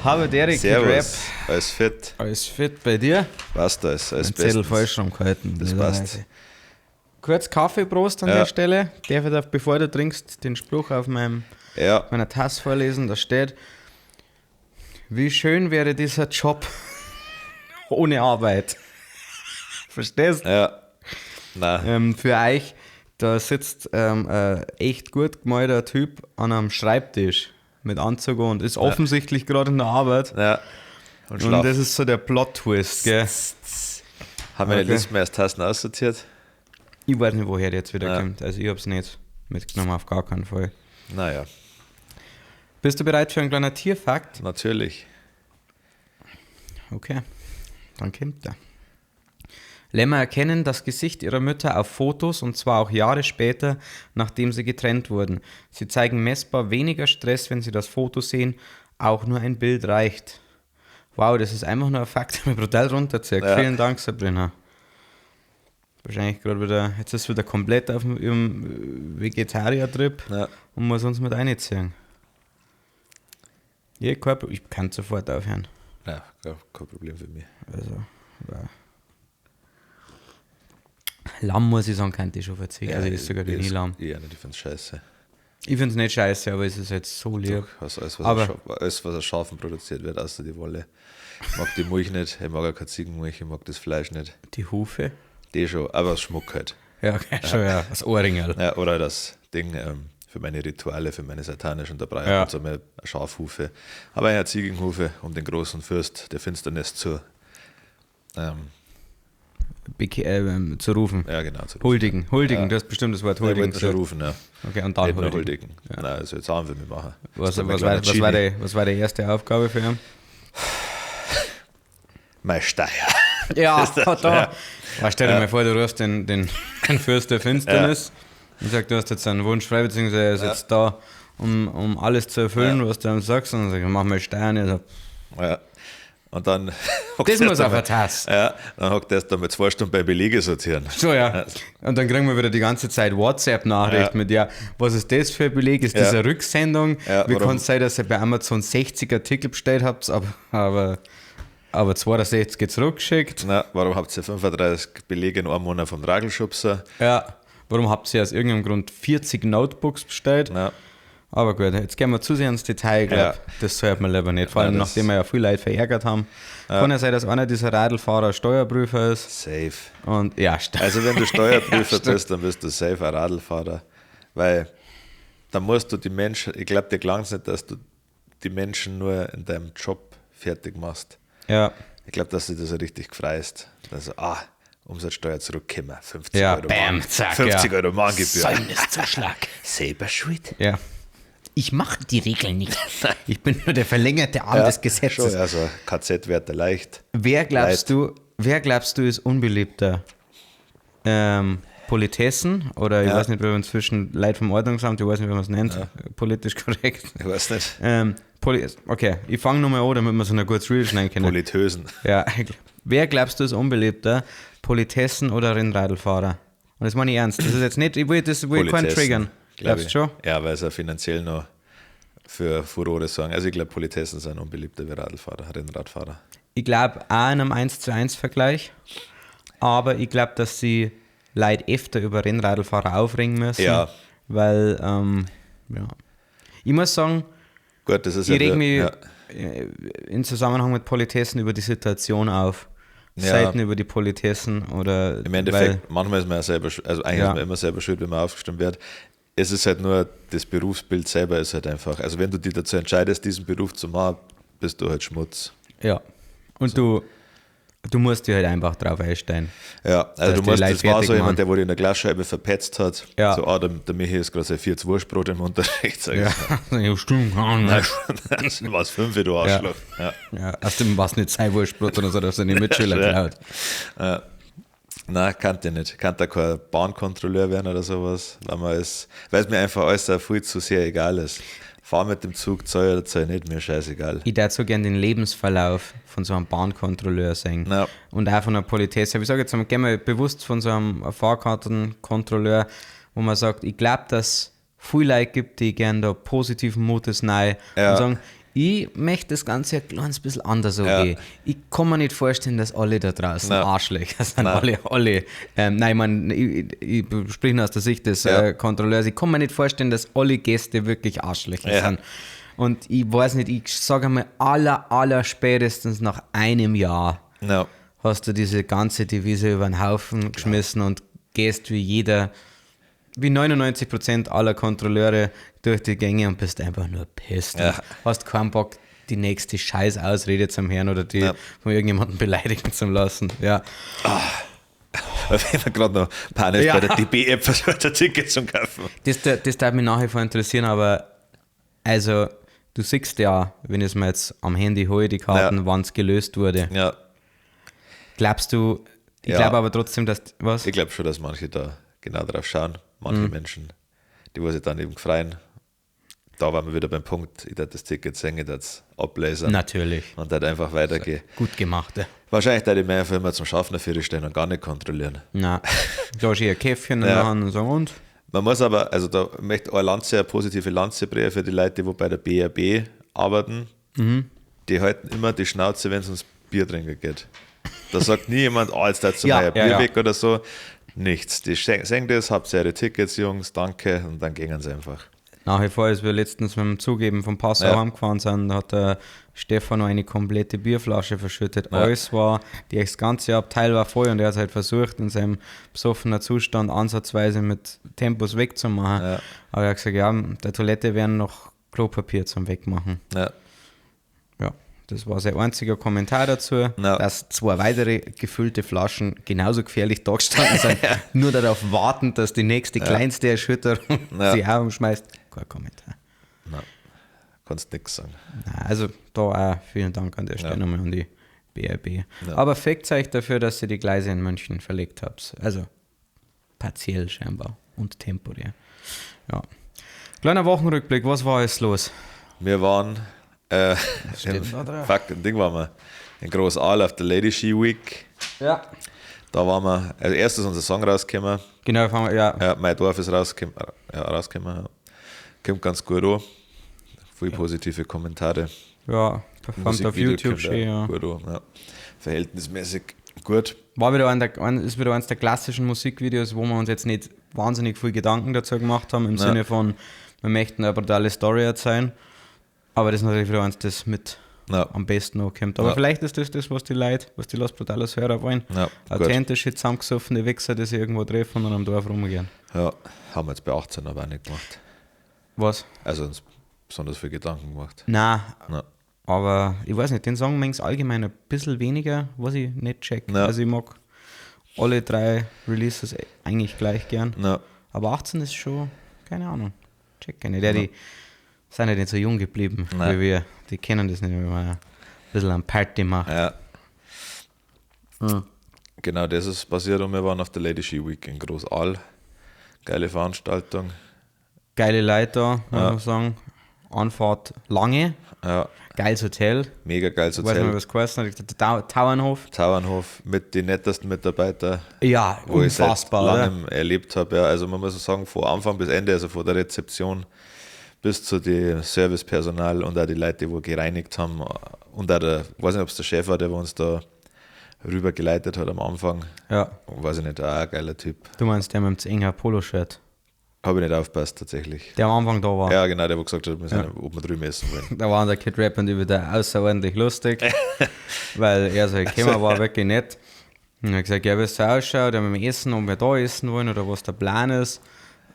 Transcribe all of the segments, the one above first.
Habe Derek Servus, alles fit? Alles fit bei dir? Passt alles, alles Mein Zettel bestens. falsch rumgehalten. Das passt. Kurz Kaffeeprost an der Stelle. Darf ich, bevor du trinkst, den Spruch auf meiner Tasse vorlesen? Da steht: Wie schön wäre dieser Job ohne Arbeit. Verstehst? Ja. Nein. Für euch, da sitzt ein echt gut gemalter Typ an einem Schreibtisch mit Anzug und ist offensichtlich gerade in der Arbeit. Ja. Und Und das ist so der Plot-Twist, gell? Haben wir die Liste mehr als Tassen aussortiert? Ich weiß nicht, woher der jetzt wieder kommt. Also ich hab's nicht mitgenommen, auf gar keinen Fall. Naja. Bist du bereit für einen kleinen Tierfakt? Natürlich. Okay, dann kommt er. Lämmer erkennen das Gesicht ihrer Mütter auf Fotos und zwar auch Jahre später, nachdem sie getrennt wurden. Sie zeigen messbar weniger Stress, wenn sie das Foto sehen. Auch nur ein Bild reicht. Wow, das ist einfach nur ein Fakt, der mir brutal runterzieht. Ja. Vielen Dank, Sabrina. Wahrscheinlich gerade wieder, jetzt ist wieder komplett auf ihrem Vegetarier-Trip und muss uns mit reinziehen. Ja, ich kann sofort aufhören. Ja, kein Problem für mich. Also, wow. Lamm, muss ich sagen, kann ich schon verzichten. Ja, also, ich esse sogar nie Lamm. Ja, nicht, ich find's scheiße. Ich find's nicht scheiße, aber es ist jetzt so lieb. Doch, also alles, was aus Schafen produziert wird, außer die Wolle. Ich mag die Milch nicht, ich mag auch keine Ziegenmilch, ich mag das Fleisch nicht. Die Hufe? Die schon, aber aus Schmuck halt. Ja, okay, schon, ja. Das Ohrringerl. Ja, oder das Ding für meine Rituale, für meine satanischen, da brauche ich so eine Schafhufe. Aber eine Ziegenhufe, um den großen Fürst der Finsternis zu zu rufen. Ja, genau. Zu rufen. Huldigen, ja. Du hast bestimmt das Wort huldigen. Ich wollte schon rufen, ja. Okay, und dann nicht huldigen. Huldigen. Ja. Nein, also jetzt haben wir mich machen. Was war die erste Aufgabe für ihn? Mein Steuer. Ja, da. Ja. Stell dir mal vor, du rufst den Fürst der Finsternis und sagst, du hast jetzt einen Wunsch frei, beziehungsweise er ist jetzt da, um alles zu erfüllen, was du ihm sagst. Und dann sagst du, mach mal Steuern. Also, ja. Und dann das muss auf der Tasse. Ja, dann hockt er erst einmal 2 Stunden beim Belege sortieren. So, ja. Und dann kriegen wir wieder die ganze Zeit WhatsApp-Nachricht mit, ja, was ist das für ein Beleg? Ist das eine Rücksendung? Ja, Wie kann es sein, dass ihr bei Amazon 60 Artikel bestellt habt, aber 62 zurückgeschickt? Na, warum habt ihr 35 Belege in einem Monat vom Dragelschubser? Ja, warum habt ihr aus irgendeinem Grund 40 Notebooks bestellt? Ja. Aber gut, jetzt gehen wir zu sehr ins Detail, glaube ich. Ja. Das sollte man lieber nicht. Vor allem, nachdem wir ja viel Leute verärgert haben. Ja. Kann ja sein, dass einer dieser Radlfahrer Steuerprüfer ist. Safe. Und ja, also wenn du Steuerprüfer bist, dann bist du safe ein Radlfahrer. Weil da musst du die Menschen, ich glaube, dir gelangt es nicht, dass du die Menschen nur in deinem Job fertig machst. Ja. Ich glaube, dass du das so richtig freist. Also, Umsatzsteuer zurückkommen, 50 Euro. Bam, zack, 50 Euro Mahngebühr. Säumniszuschlag. Selber schuld. Ja. Ich mache die Regeln nicht. Ich bin nur der verlängerte Arm des Gesetzes. Schon, also KZ-Werte leicht. Wer glaubst du, ist unbeliebter? Politessen oder ich weiß nicht, wer inzwischen Leid vom Ordnungsamt, ich weiß nicht, wie man es nennt, politisch korrekt. Ich weiß nicht. Okay, ich fange nochmal an, damit wir so eine gute Reel schneiden können. Politösen. Ja, wer glaubst du ist unbeliebter? Politessen oder Rennradlfahrer? Und das meine ich ernst. Das ist jetzt nicht, ich will keinen triggern. Glaubst du schon? Ja, weil es ja finanziell noch für Furore sorgen. Also ich glaube, Politessen sind unbeliebter wie Radlfahrer, Rennradfahrer. Ich glaube auch in einem 1:1 Vergleich, aber ich glaube, dass sie Leute öfter über Rennradlfahrer aufregen müssen. Ja. Weil, ich muss sagen, gut, das ist ich reg mich in Zusammenhang mit Politessen über die Situation auf. Selten über die Politessen oder. Im Endeffekt, manchmal ist man ja selber, also eigentlich ist man immer selber schuld, wenn man aufgestimmt wird. Es ist halt nur, das Berufsbild selber ist halt einfach, also wenn du dich dazu entscheidest, diesen Beruf zu machen, bist du halt Schmutz. Ja, und so. Du musst dich halt einfach drauf einstellen. Ja, also du musst, das war so jemand, der wurde in der Glasscheibe verpetzt hat. Ja. So, der Michi ist gerade sein 4 Wurstbrot im Unterricht. Sag ja. Ja, stimmt. Nein, das war es 5, du Arschloch. Ja. Ja, außerdem war es nicht sein Wurstbrot, sondern so, dass er seine Mitschüler geklaut. Ja. Nein, kann der nicht. Kann da kein Bahnkontrolleur werden oder sowas, weil es mir einfach alles viel zu sehr egal ist. Fahr mit dem Zug, zahl oder zahl nicht, mir scheißegal. Ich würde so gerne den Lebensverlauf von so einem Bahnkontrolleur sehen. Ja. Und auch von einer Politesse. Ich sage jetzt mal, gehen wir bewusst von so einem Fahrkartenkontrolleur, wo man sagt, ich glaube, dass viele Leute gibt, die gerne da positiven Mutes rein und sagen, Ich möchte das Ganze ein kleines bisschen anders angehen. Ich kann mir nicht vorstellen, dass alle da draußen Arschlöcher sind. Nein. Alle. Nein, ich meine, ich spreche nur aus der Sicht des Kontrolleurs. Ich kann mir nicht vorstellen, dass alle Gäste wirklich Arschlöcher sind. Und ich weiß nicht, ich sage einmal, aller spätestens nach einem Jahr hast du diese ganze Devise über den Haufen geschmissen und gehst wie jeder, wie 99% aller Kontrolleure durch die Gänge und bist einfach nur pissed. Ja. Und hast keinen Bock, die nächste Scheiß-Ausrede zum Hören oder die von irgendjemandem beleidigen zu lassen. Ja. Wenn man gerade noch panisch bei der DB-App versucht, ein Ticket zu kaufen. Das darf mich nach wie vor interessieren, aber also du siehst ja, wenn ich es mir jetzt am Handy hole, die Karten, wann es gelöst wurde. Ja. Glaubst du, ich glaube aber trotzdem, dass, was? Ich glaube schon, dass manche da genau drauf schauen, manche Menschen, die wo sich dann eben freuen. Da waren wir wieder beim Punkt, ich darf das Ticket sehen, ich darf es ablesen. Natürlich. Und dann einfach weitergehen. Gut gemacht. Ja. Wahrscheinlich darf ich mir einfach immer zum Schaffner für stellen und gar nicht kontrollieren. Nein. Da ist ein Käffchen in der Hand und so und. Man muss aber, also da möchte ich eine Lanze, eine positive Lanze brechen für die Leute, die bei der BRB arbeiten. Die halten immer die Schnauze, wenn es ums Bier trinken geht. Da sagt nie jemand, oh, jetzt darfst du mal ein Bier weg oder so. Nichts. Die sehen das, habt ihr eure Tickets, Jungs, danke, und dann gehen sie einfach. Nach wie vor, als wir letztens mit dem Zug eben vom Passau heimgefahren sind, hat der Stefano eine komplette Bierflasche verschüttet. Ja. Alles war, das ganze Abteil war voll und er hat halt versucht, in seinem besoffenen Zustand ansatzweise mit Tempos wegzumachen. Ja. Aber er hat gesagt, ja, der Toilette wären noch Klopapier zum Wegmachen. Ja. Ja, das war sein einziger Kommentar dazu, dass 2 weitere gefüllte Flaschen genauso gefährlich da gestanden sind, nur darauf warten, dass die nächste kleinste Erschütterung sie auch umschmeißt. Kein Kommentar. Nein, kannst nix sagen. Nein, also da auch vielen Dank an der Stelle nochmal an die BRB. Ja. Aber fickt euch dafür, dass ihr die Gleise in München verlegt habt. Also partiell scheinbar und temporär. Ja. Kleiner Wochenrückblick, was war alles los? Wir waren fuck, ein Ding waren wir. In Großarl auf der Lady Ski Week. Ja. Da waren wir, also erst ist unser Song rausgekommen. Genau, fangen wir, ja. Ja, mein Dorf ist rausgekommen. Ja, rausgekommen, ja. Kommt ganz gut an. Viel positive Kommentare. Ja, performt auf YouTube schön, ja. Gut an, ja. Verhältnismäßig gut. War wieder ist wieder eines der klassischen Musikvideos, wo wir uns jetzt nicht wahnsinnig viel Gedanken dazu gemacht haben, im Sinne von, wir möchten eine brutale Story erzählen. Aber das ist natürlich wieder eins, das mit am besten noch kommt. Aber vielleicht ist das, was die Leute, was die Los Brutales Hörer wollen. Ja, authentische, zusammengesoffene Wichser, die sich irgendwo treffen und am Dorf rumgehen. Ja, haben wir jetzt bei 18 aber auch nicht gemacht. Was? Also uns besonders viel Gedanken gemacht. Nein, aber ich weiß nicht, den Song mengs allgemein ein bisschen weniger, was ich nicht check. Ja. Also ich mag alle 3 Releases eigentlich gleich gern. Ja. Aber 18 ist schon, keine Ahnung, check keine. Die sind ja nicht so jung geblieben wie wir. Die kennen das nicht, wenn man ein bisschen am Party macht. Ja. Genau, das ist passiert und wir waren auf der Lady Ski Week in Großarl. Geile Veranstaltung. Geile Leute da, muss man sagen. Anfahrt lange. Ja. Geiles Hotel. Mega geiles Hotel. Ich weiß nicht mehr, was geheißen hat. Der Tauernhof. Tauernhof mit den nettesten Mitarbeitern. Ja, wo unfassbar, ich seit langem erlebt habe. Ja, also man muss sagen, von Anfang bis Ende, also von der Rezeption bis zu dem Servicepersonal und auch die Leute, die wo gereinigt haben und auch der, ich weiß nicht, ob es der Chef war, der uns da rüber geleitet hat am Anfang. Ja. Weiß ich nicht, auch ein geiler Typ. Du meinst der mit dem engen Poloshirt? Habe ich nicht aufgepasst, tatsächlich. Der am Anfang da war. Ja, genau, der, wo gesagt hat, wir sind, ob wir drüben essen wollen. Da waren der Kid Rap und ich wieder außerordentlich lustig, weil er so gekommen war, wirklich nett. Und er hat gesagt, ja, wie es so ausschaut, ja, mit dem Essen, ob wir da essen wollen oder was der Plan ist.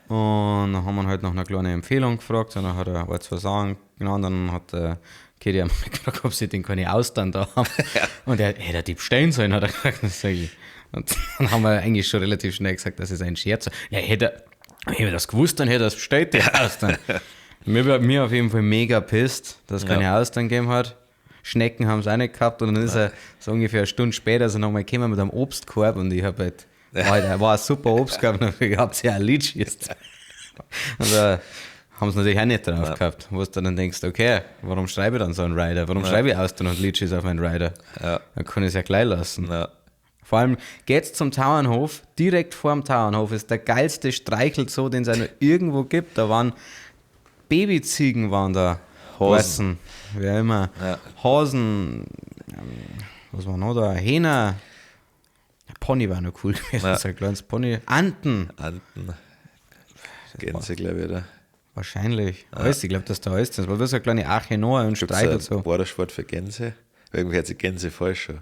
Und dann haben wir halt noch eine kleine Empfehlung gefragt und dann hat er ein, zwei Sachen genannt und dann hat der Kid ja mal gefragt, ob sie den keine Austern da haben. Ja. Und er hätte die bestellen sollen, hat er gesagt. Das sag ich. Und dann haben wir eigentlich schon relativ schnell gesagt, das ist ein Scherz. Ja, hätte er das gewusst, dann hätte er es bestellt, die Austern. Mir auf jeden Fall mega pisst, dass es keine Austern gegeben hat. Schnecken haben es auch nicht gehabt und dann ist er so ungefähr eine Stunde später so nochmal gekommen mit einem Obstkorb und ich habe halt, war ein super Obstkorb und ich habe ja auch Litschis. Und da haben sie natürlich auch nicht drauf gehabt, wo du dann denkst, okay, warum schreibe ich dann so einen Rider? Warum schreibe ich Austern und Litschis auf meinen Rider? Ja. Dann kann ich es ja gleich lassen. Ja. Vor allem geht's zum Tauernhof, direkt vorm Tauernhof ist der geilste Streichelzoo, den es auch noch irgendwo gibt. Da waren Babyziegen waren da. Hasen. Geißen, wer immer. Ja. Hasen, was war noch da? Hähner. Pony war noch cool gewesen, Ja. so ein kleines Pony. Anten. Anten. Gänse, glaube ich, oder? Wahrscheinlich. Alles, ich glaube, dass da alles drin ist. War das eine kleine Arche Noah und Gibt's Streichel ein so. bayerisches Wort für Gänse? Irgendwie hört sich Gänse falsch schon.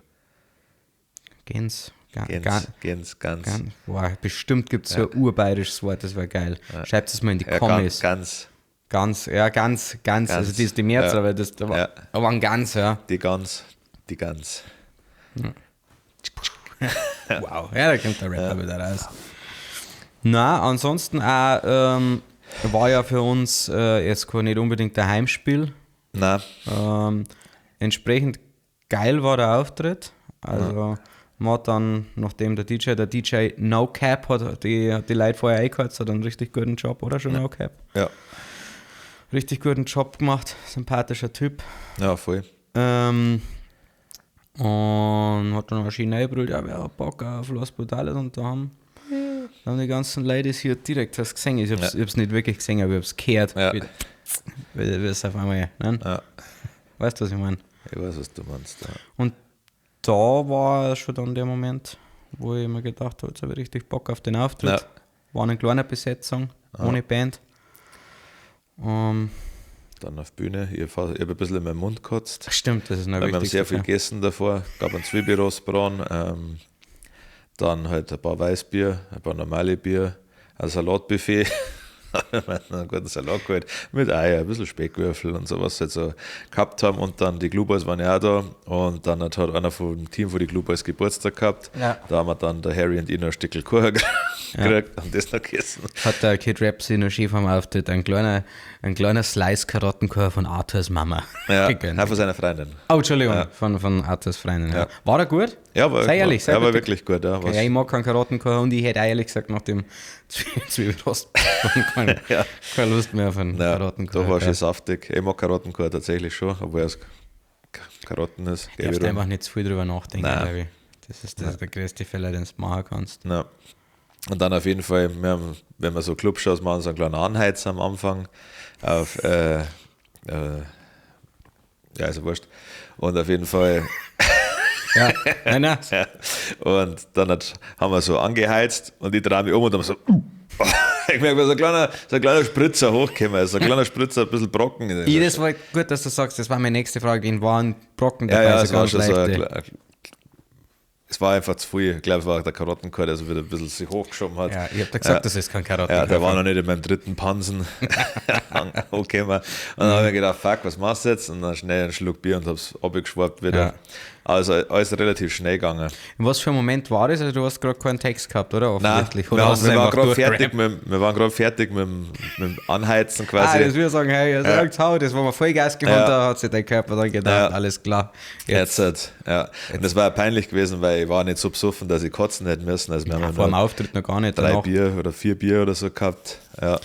Gänse. Gänse, Gänse, Gans. Boah, bestimmt gibt es so ein urbayerisches Wort, das wäre geil. Schreibt es mal in die Ja, Kommis. Gans, Ganz, ja, ganz, ganz. Ganz. Also die ist die Mehrzahl, Ja. aber das da war, Ja. aber ein Ganz, ja. die Gans, die Gans. Wow, ja, da kommt der Rapper wieder raus. Na, ansonsten auch, war ja für uns jetzt kein nicht unbedingt der Heimspiel. Nein, Entsprechend geil war der Auftritt. Also man hat dann, nachdem der DJ No Cap hat die Leute vorher eingeheizt, hat einen richtig guten Job, oder schon No Cap? ja, Richtig guten Job gemacht, sympathischer Typ. ja, voll. Und hat dann auch schön reingebrüllt, ja, wer hat Bock auf Los Brutales und da haben die ganzen Ladies hier direkt das gesehen. Ich hab's, ich hab's nicht wirklich gesehen, aber ich hab's gehört, Ja. wie es auf einmal, ne? Ja, Weißt du, was ich meine? ich weiß, was du meinst. Ja. Und da war schon dann der Moment, wo ich mir gedacht habe, jetzt habe ich richtig Bock auf den Auftritt. Ja. War eine kleine Besetzung, ohne Band. Dann auf Bühne, ich hab ein bisschen in meinen Mund gekotzt. Stimmt, das ist noch Weil wir haben wichtig. sehr viel gegessen davor, gab einen Zwiebelrostbraten, dann halt ein paar Weißbier, ein paar normale Bier, ein Salatbuffet. Wir haben einen guten Salat geholt mit Eier, ein bisschen Speckwürfel und sowas halt so gehabt haben. Und dann die Glue Boys waren ja auch da. Und dann hat einer vom Team von die Glue Boys Geburtstag gehabt. Ja. Da haben wir dann der Harry und ich noch ein Stückel Kuchen gekriegt und das noch gegessen. Hat der Kid Rapsy noch schön vom Auftritt ein kleiner Slice Karottenkuchen von Arthurs Mama Ja, gegönnt. auch von seiner Freundin. Oh, Entschuldigung, von Arthurs Freundin. Ja. Ja. War er gut? Ja, war, sei ehrlich, sei ja, war bitte- wirklich gut. Ja, Okay, ja, ich mag keinen Karottenkuchen und ich hätte auch ehrlich gesagt nach dem Zwiebelrost keine, Ja. keine Lust mehr auf einen Ja, Karottenkuchen. da war schon saftig. Ich mag Karottenkuchen tatsächlich schon, obwohl es Karotten ist. Du darfst einfach nicht zu viel drüber nachdenken, Nein. glaube ich. Das ist der größte Fehler, den du machen kannst. Ja. Und dann auf jeden Fall, wir haben, wenn wir so Clubshows machen, so einen kleinen Anheizer am Anfang. Auf, ja, ist ja wurscht. Und auf jeden Fall, Ja, nein, nein. ja. Und dann haben wir so angeheizt und ich drehe mich um und dann so, ich merke, so ein kleiner Spritzer hochgekommen, so ein kleiner Spritzer, ein bisschen Brocken. Ich, das war gut, dass du sagst, das war meine nächste Frage. Den waren Brocken Ja, dabei, ja, so es war ganz schon so leichte. es war einfach zu viel. Ich glaube, es war der Karottenkorn, der so wieder ein bisschen sich hochgeschoben hat. Ja, ich hab da gesagt, das ist kein Karottenkorn. Ja, der war noch nicht in meinem dritten Pansen angekommen. Und dann habe ich mir gedacht, fuck, was machst du jetzt? Und dann schnell einen Schluck Bier und hab's abgeschwappt wieder. Ja. Also alles relativ schnell gegangen. In was für einem Moment war das? Also du hast gerade keinen Text gehabt, oder? Nein, Offensichtlich. wir, Oder hast haben, du wir, waren einfach gerade fertig durchgerappt? mit, wir waren gerade fertig mit, dem Anheizen quasi. Ah, das würde ich sagen, hey, ihr sagt, hau, das war mir Vollgas gegeben, Ja. da hat sich dein Körper dann gedacht, Ja. alles klar. Jetzt halt, ja. Und das war ja peinlich gewesen, weil ich war nicht so besoffen, dass ich kotzen hätte müssen. Also wir haben Ja, ja vor dem nur Auftritt noch gar nicht. 3 danach. Bier oder 4 Bier oder so gehabt. Ja.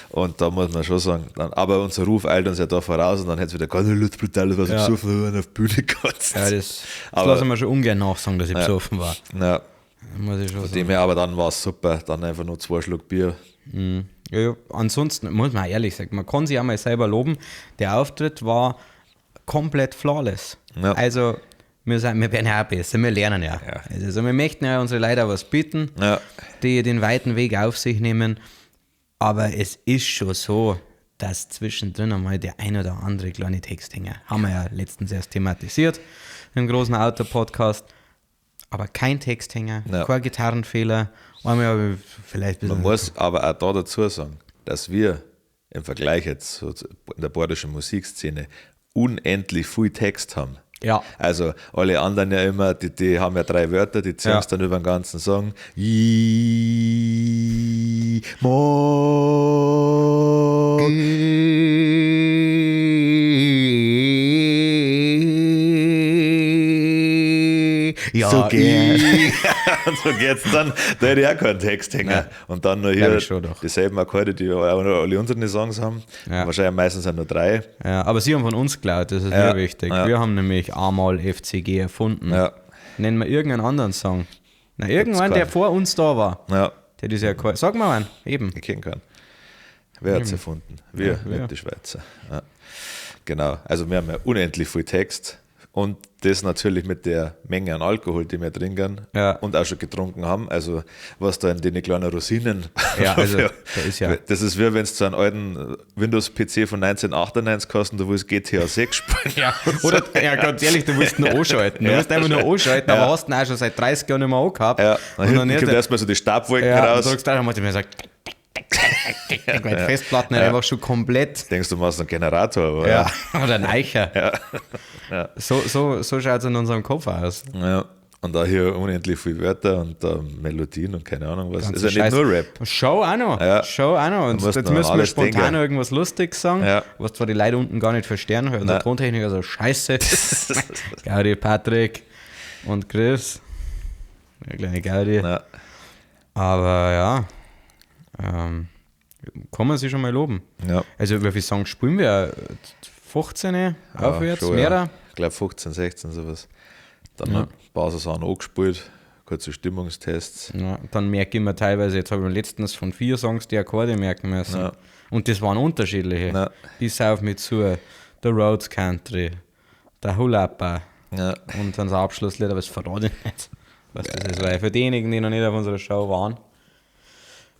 Und da muss man schon sagen, dann, aber unser Ruf eilt uns ja da voraus und dann hätte es wieder ganz Lutz brutal, was Ja. besoffen und auf die Bühne gekotzt. Ja, das, das Aber- lasse ich mir schon ungern nachsagen, dass ich besoffen war. Ja, Muss ich schon von sagen. dem her, aber dann war es super. Dann einfach nur 2 Schluck Bier. Ja, ja, ansonsten muss man auch ehrlich sagen, man kann sich auch mal selber loben. Der Auftritt war komplett flawless. Ja. Also, wir werden ja auch besser, wir lernen ja. Ja. Also, wir möchten ja unsere Leute auch was bieten, Ja. die den weiten Weg auf sich nehmen. Aber es ist schon so, dass zwischendrin einmal der ein oder andere kleine Text hängt. Haben wir ja letztens erst thematisiert im großen Auto-Podcast. Aber kein Texthänger, Ja. kein Gitarrenfehler. Einmal habe ich vielleicht ein Man bisschen muss aber auch da dazu sagen, dass wir im Vergleich jetzt so in der bayerischen Musikszene unendlich viel Text haben. Ja. Also alle anderen ja immer, die haben ja 3 Wörter, die ziehen es Ja. dann über den ganzen Song. I, mo, Ja, so gern. Und so geht's dann. Da hätte ich auch keinen Text hängen. Und dann noch hier Glaub ich schon doch. dieselben Akkorde, die auch alle unsere Songs haben. Ja. Wahrscheinlich meistens sind nur 3. Ja, aber sie haben von uns geklaut, das ist Ja, mir wichtig. ja. Wir haben nämlich A-Mal FCG erfunden. Ja. Nennen wir irgendeinen anderen Song. Na, irgendwann, der keinen. vor uns da war. Ja, Der ist ja cool. Sag mal einen, eben. ich kenne keinen. Wer hat es erfunden? Wir, Ja, wir. nicht die Schweizer. Ja. Genau, also wir haben ja unendlich viel Text und das natürlich mit der Menge an Alkohol, die wir trinken und auch schon getrunken haben. Also was da in den kleinen Rosinen. Ja, also da ist ja- Das ist wie wenn es zu einem alten Windows-PC von 1998 kostet, du willst GTA 6 spielen. Ja, oder, ja, ganz ehrlich, du willst nur anschalten. Du willst einfach nur anschalten, aber hast ihn auch schon seit 30 Jahren nicht mehr angehabt. Ja, und und dann dann kommt erst, erstmal so die Stabwolken ja, und raus. sagst du, dann macht er mir sagt, tick, tick, tick, tick, tick, weil die Festplatten halt einfach schon komplett. Denkst du, machst einen Generator, aber Ja, oder ein Eicher. Ja. So schaut es in unserem Kopf aus. Ja. Und da hier unendlich viele Wörter und Melodien und keine Ahnung was. Ganze Ist ja Scheiß. nicht nur Rap. Show auch noch. Ja. Show auch noch. Und Da musst jetzt du noch müssen wir alles spontan denken. noch irgendwas Lustiges sagen, Ja. was zwar die Leute unten gar nicht verstehen, weil unser Nein. Tontechniker so scheiße. Gaudi, Patrick und Chris. Der kleine Gaudi. Ja. Aber ja, kann man sich schon mal loben. Ja. Also, wie viele Songs spielen wir? 15 aufwärts, schon, mehrer? Ja. Ich glaube 15, 16, sowas. Dann noch ein paar so Sachen angespielt, kurze Stimmungstests. Ja, dann merke ich mir teilweise, jetzt habe ich mir letztens von 4 Songs die Akkorde merken müssen. Ja. Und das waren unterschiedliche. Ja. Bis auf mit zu, The Roads Country, der Hulapa Ja. und dann das Abschlusslied, aber das verrate ich nicht, was das ist, weil für diejenigen, die noch nicht auf unserer Show waren.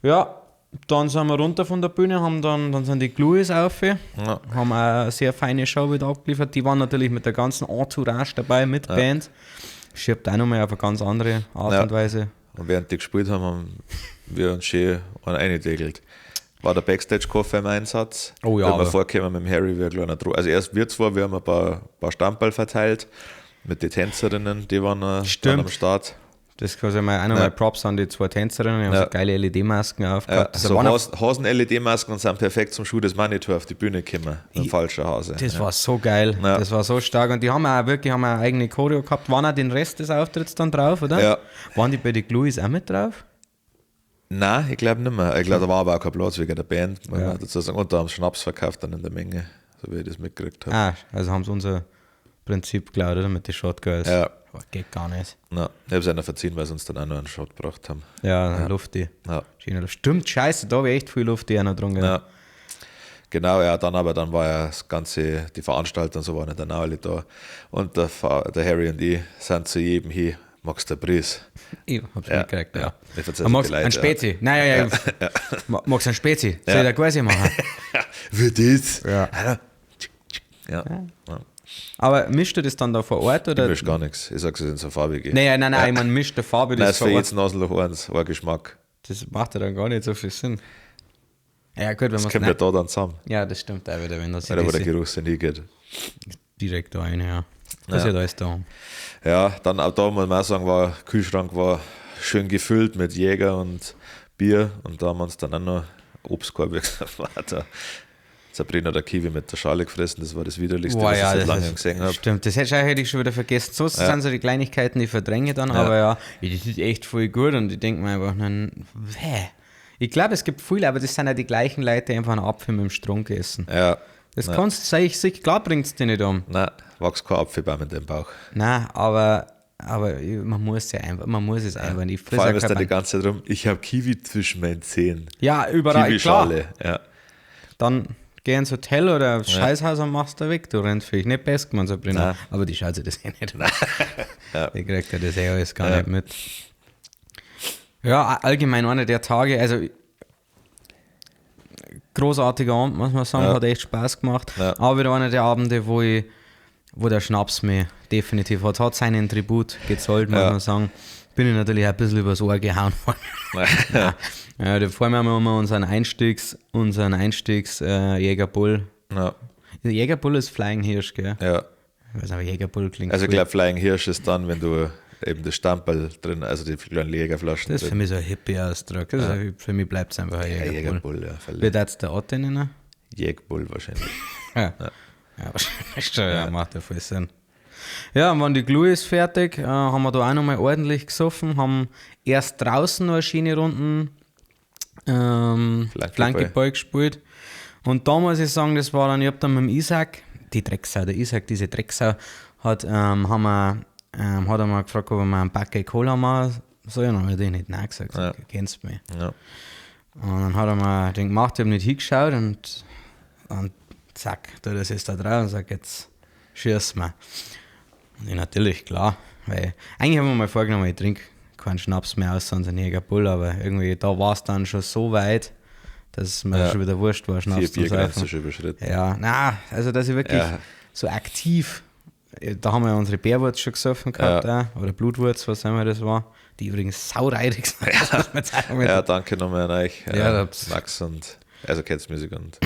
Ja, dann sind wir runter von der Bühne, haben dann sind die Gluis auf, Ja. haben auch eine sehr feine Show wieder abgeliefert. Die waren natürlich mit der ganzen Entourage dabei, mit Band. Schiebt auch nochmal auf eine ganz andere Art Ja. und Weise. Und während die gespielt haben, haben wir uns schön einen eingedegelt. War der Backstage-Koffer im Einsatz. Oh ja, Wenn wir aber- vorgekommen mit dem Harry, wie ein kleiner Dro. Also erst wir zwei, wir haben ein paar Stammball verteilt mit den Tänzerinnen, die waren dann Stimmt. am Start. Das quasi mal auch nochmal Ja. Props an die zwei Tänzerinnen, die haben Ja. so geile LED-Masken Ja, aufgehabt. Das so waren auch- Hasen-LED-Masken und sind perfekt zum Schuh des Manitou auf die Bühne gekommen. Ein falscher Hase. Das war so geil, Ja. das war so stark. Und die haben auch wirklich haben auch eine eigene Choreo gehabt. Waren auch den Rest des Auftritts dann drauf, oder? Ja. Waren die bei den Gluis auch mit drauf? Nein, ich glaube nicht mehr. Ich glaube, da war aber auch kein Platz wegen der Band, muss Ja. man dazu sagen. Und da haben sie Schnaps verkauft dann in der Menge, so wie ich das mitgekriegt habe. Ah, also haben sie unser Prinzip geklaut, oder? Mit den Shotgirls. Ja. Aber geht gar nicht. Na, ich habe es einer verziehen, weil sie uns dann auch noch einen Shot gebracht haben. Ja, Lufti. Ja. Schöne Luft. Stimmt, scheiße, da habe ich echt viel Luft, die auch noch drin. Ja. Genau, ja, dann aber dann war ja das ganze, die Veranstalter und so waren ja dann auch alle da. Und der, der Harry und ich sind zu jedem hier, magst du einen Preis? Ich hab's Ja. mitgekriegt, ja. Ja. Ich verzeih's Ah, Magst die Leute, einen Spezi? Nein, ja, ja. Magst du einen Spezi? Soll ich da quasi machen? Wie das? Ja. Ja. Ja. Aber mischst du das dann da vor Ort? Oder? Ich misch gar nichts. Ich sag's, es ist in so Farbe Nein, nein, nein, ich meine, mischt der Farbe Nein, das es ist vor für Ort. jedes Nasenloch eins, ein Geschmack. Das macht ja dann gar nicht so viel Sinn. Ja, gut, wenn Das man kommt ja da dann zusammen, Ja, das stimmt auch wieder, wenn das oder wo der Geruchssinn hingeht. direkt da rein, ja. Das ist ja da alles da. Ja, dann auch da muss man auch sagen, war Kühlschrank war schön gefüllt mit Jäger und Bier und da haben wir uns dann auch noch Obstkorb war da. Sabrina der Kiwi mit der Schale gefressen, das war das Widerlichste, Boah, was ja, ich seit das langem ist- gesehen habe. Stimmt, das hätte ich schon wieder vergessen. So sind so die Kleinigkeiten, die verdränge dann, aber ja, ja, das ist echt voll gut und ich denke mir einfach, nein, hä? Ich glaube, es gibt viele, aber das sind ja die gleichen Leute, die einfach einen Apfel mit dem Strunk essen. Ja, Das kannst du, ich klar bringt es dich nicht um. nein, wächst kein Apfelbaum in deinem Bauch. Nein, aber man muss ja einfach, man muss es einfach nicht. Ich friss Vor allem auch ist da kein die ganze Zeit rum, ich habe Kiwi zwischen meinen Zehen. Ja, überall, klar. Kiwischale, ja. Dann geh ins Hotel oder aufs Scheißhaus und machst da weg, du Rindviech. Nicht best gemacht, Sabrina. Nein. Aber die schaut sich das eh nicht an. Die kriegt ja das eh alles gar nicht mit. Ja, allgemein einer der Tage, also großartiger Abend, muss man sagen, hat echt Spaß gemacht. Ja. Aber wieder einer der Abende, wo der Schnaps mir definitiv hat seinen Tribut gezollt, muss Ja. man sagen. Bin ich natürlich auch ein bisschen übers Ohr gehauen worden. Ja, da vor allem haben wir immer unseren Einstiegs Jägerbull. Ja, Jägerbull ist Flying Hirsch, gell? ja. Ich weiß nicht, aber Jägerbull klingt Also ich cool. glaube, Flying Hirsch ist dann, wenn du eben das Stamperl drin, also die kleinen Jägerflaschen Das ist für drin. mich so ein Hippie-Ausdruck. Das ist, für mich bleibt es einfach ein Ja, Jägerbull. Jägerbull, ja. Wie darf's der Otto nennen? Jägerbull wahrscheinlich. Ja. Ja, wahrscheinlich schon, ja, macht ja voll Sinn. Ja, und wenn die Glue ist fertig, haben wir da auch nochmal ordentlich gesoffen, haben erst draußen noch eine schöne Runden Flankeball. Flankeball gespielt. Und da muss ich sagen, das war dann, ich hab dann mit dem Isaac, die Drecksau, der Isaac, diese Drecksau, hat, haben wir, hat er mal gefragt, ob wir mal einen Backe Cola machen sollen. Dann habe ich natürlich nicht nein gesagt, Ja. kennst du mich. Ja. Und dann hat er mir den gemacht, ich habe nicht hingeschaut und zack, tut er sich da drauf und sagt, jetzt schieß mal. Und ich natürlich, klar, weil eigentlich haben wir mal vorgenommen, ich trinke keinen Schnaps mehr aus, sonst einen Jägerbull, aber irgendwie da war es dann schon so weit, dass es mir schon wieder wurscht war, Schnaps 4 zu Biergrenze saufen. schon überschritten. Ja, na, also dass ich wirklich so aktiv, da haben wir ja unsere Bärwurz schon gesoffen gehabt, auch, oder Blutwurz, was auch immer das war, die übrigens saureidig sind. Das muss man jetzt auch mal Ja, danke nochmal an euch, Ja, Max und also Cats Music und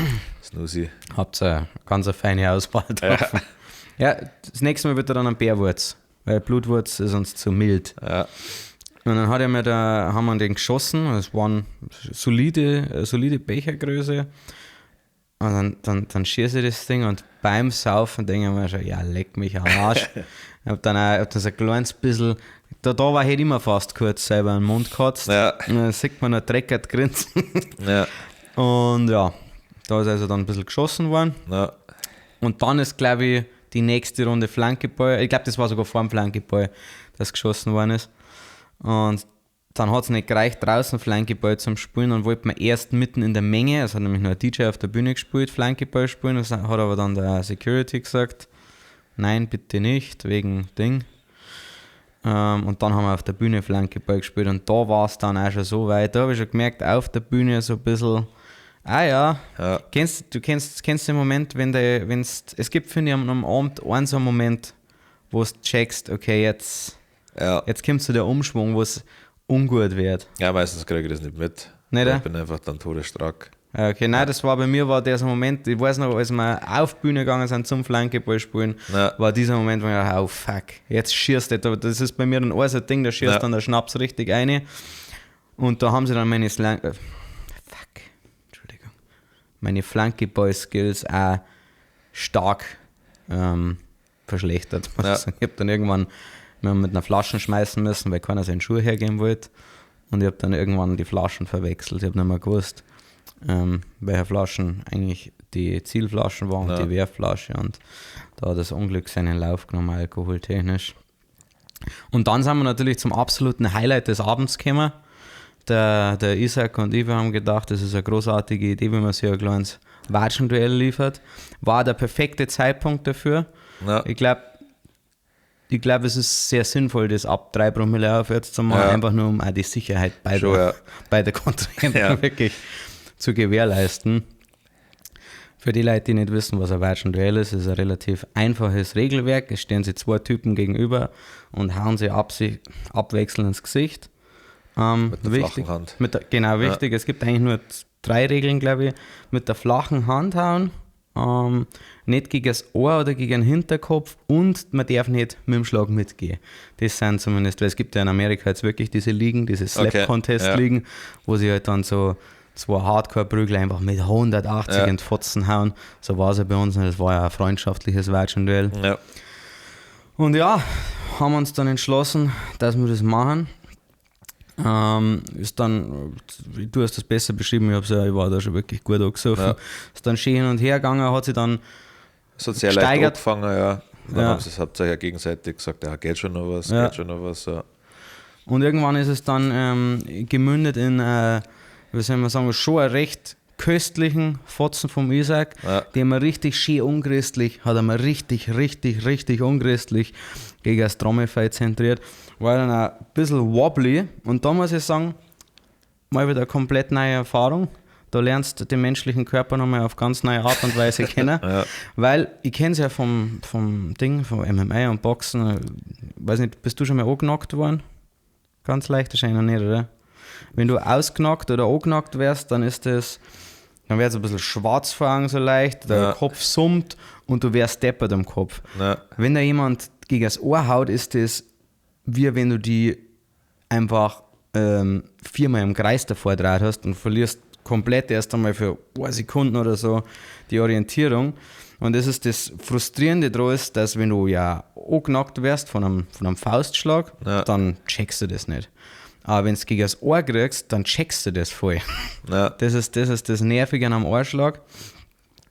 Snoozy. Habt ihr eine ganz eine feine Auswahl getroffen. Ja. Das nächste Mal wird er dann ein Bärwurz, weil Blutwurz ist uns zu mild. Ja. Und dann hat er mir da, haben wir den geschossen, es waren solide Bechergröße. Und dann schieße ich das Ding und beim Saufen denke ich mir schon, ja, leck mich am Arsch. Ich hab dann auch, hab dann so ein kleines bisschen, da war halt immer fast kurz selber in den Mund gekotzt. Ja. Und dann sieht man noch dreckert grinsen. Ja. Und ja, da ist also dann ein bisschen geschossen worden. Ja. Und dann ist, glaube ich, die nächste Runde Flankeball. Ich glaube, das war sogar vor dem Flankeball, dass geschossen worden ist. Und dann hat es nicht gereicht, draußen Flankeball zum Spielen. Dann wollte man erst mitten in der Menge, es hat nämlich nur ein DJ auf der Bühne gespielt, Flankeball spielen. Das hat aber dann der Security gesagt, nein, bitte nicht, wegen Ding. Und dann haben wir auf der Bühne Flankeball gespielt. Und da war es dann auch schon so weit. Da habe ich schon gemerkt, auf der Bühne so ein bisschen, ah ja, Ja. Kennst du den Moment, wenn der, wenn's, es gibt, finde ich, am Abend einen so einen Moment, wo du checkst, okay, jetzt, Ja. jetzt kommt so der Umschwung, wo es ungut wird. Ja, meistens kriege ich das nicht mit. Nicht, Ich eh? bin einfach dann todesstark. Ja, okay, nein, das war bei mir war der so Moment, ich weiß noch, als wir auf die Bühne gegangen sind zum Flankeball spielen, Ja. war dieser Moment, wo ich dachte, oh fuck, jetzt schießt das. Aber das ist bei mir dann auch so ein Ding, da schießt Ja. dann der Schnaps richtig rein. Und da haben sie dann meine meine Flankeball-Skills auch stark verschlechtert. Muss Ja. ich sagen. Ich hab dann irgendwann, wir haben mit einer Flasche schmeißen müssen, weil keiner seinen Schuh hergeben wollte. Und ich habe dann irgendwann die Flaschen verwechselt. Ich habe nicht mehr gewusst, welche Flaschen eigentlich die Zielflaschen waren und Ja. die Wehrflasche. Und da hat das Unglück seinen Lauf genommen, alkoholtechnisch. Und dann sind wir natürlich zum absoluten Highlight des Abends gekommen. Der Isaac und ich, wir haben gedacht, das ist eine großartige Idee, wenn man sich ein kleines Watschenduell liefert. War der perfekte Zeitpunkt dafür. Ja. Ich glaube, es ist sehr sinnvoll, das ab 3 Promille aufwärts zu machen, Ja. einfach nur um auch die Sicherheit bei Schon, der, ja. bei der Kontrahenten Ja. wirklich zu gewährleisten. Für die Leute, die nicht wissen, was ein Watschenduell ist, ist ein relativ einfaches Regelwerk. Es stehen sich zwei Typen gegenüber und hauen sie abwechselnd ins Gesicht. Mit der wichtig, flachen Hand. Genau, wichtig. Es gibt eigentlich nur 3 Regeln, glaube ich. Mit der flachen Hand hauen, nicht gegen das Ohr oder gegen den Hinterkopf und man darf nicht mit dem Schlag mitgehen. Das sind zumindest, weil es gibt ja in Amerika jetzt wirklich diese Ligen, diese Slap-Contest-Ligen, wo sie halt dann so zwei Hardcore-Prügel einfach mit 180 Ja. in die Fotzen hauen. So war es ja bei uns und das war ja ein freundschaftliches Watschenduell. Ja. Und ja, haben uns dann entschlossen, dass wir das machen. Ist dann, du hast das besser beschrieben, ich, hab's ja, ich war da schon wirklich gut angesoffen. Ja. Ist dann schön hin und her gegangen, hat sich dann, Es hat sehr leicht Gesteigert. angefangen, ja. Und dann Ja. haben sie es hauptsächlich auch gegenseitig gesagt, ja, geht schon noch was, Ja. geht schon noch was. Ja. und irgendwann ist es dann gemündet in, wie soll man sagen, schon einen recht köstlichen Fotzen vom Isaac, Ja. den man richtig schön unchristlich, hat er mir richtig, richtig, richtig unchristlich gegen das Trommelfell zentriert. War dann auch ein bisschen wobbly und da muss ich sagen, mal wieder eine komplett neue Erfahrung. Da lernst du den menschlichen Körper nochmal auf ganz neue Art und Weise kennen. Ja. Weil ich kenne es ja vom Ding, vom MMA und Boxen. Weiß nicht, bist du schon mal angenockt worden? Ganz leicht wahrscheinlich noch nicht, oder? Wenn du ausgenockt oder angenockt wirst, dann ist das, dann wird es ein bisschen schwarz vor Augen so leicht, der Ja. Kopf summt und du wärst deppert am Kopf. Ja. Wenn da jemand gegen das Ohr haut, ist das wie wenn du die einfach viermal im Kreis davor draht hast und verlierst komplett erst einmal für ein paar Sekunden oder so die Orientierung. Und das ist das Frustrierende daran ist, dass wenn du ja angenockt wirst von einem Faustschlag, Ja. dann checkst du das nicht. Aber wenn du gegen das Ohr kriegst, dann checkst du das voll. Ja. Das ist das Nervige an einem Ohrschlag.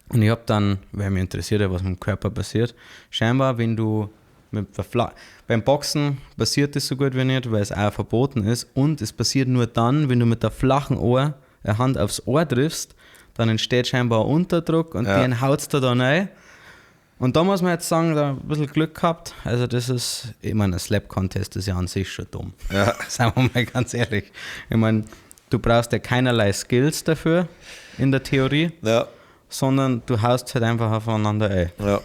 Und ich hab dann, weil mich interessiert hat, was mit dem Körper passiert, scheinbar, wenn du mit der beim Boxen passiert das so gut wie nicht, weil es auch verboten ist. Und es passiert nur dann, wenn du mit der flachen eine Hand aufs Ohr triffst, dann entsteht scheinbar ein Unterdruck und den haut's da dann rein. Und da muss man jetzt sagen, da ein bisschen Glück gehabt. Also das ist, ich meine, ein Slap-Contest ist ja an sich schon dumm. Ja. Sagen wir mal ganz ehrlich. Ich meine, du brauchst ja keinerlei Skills dafür in der Theorie, sondern du haust halt einfach aufeinander ein. Ja.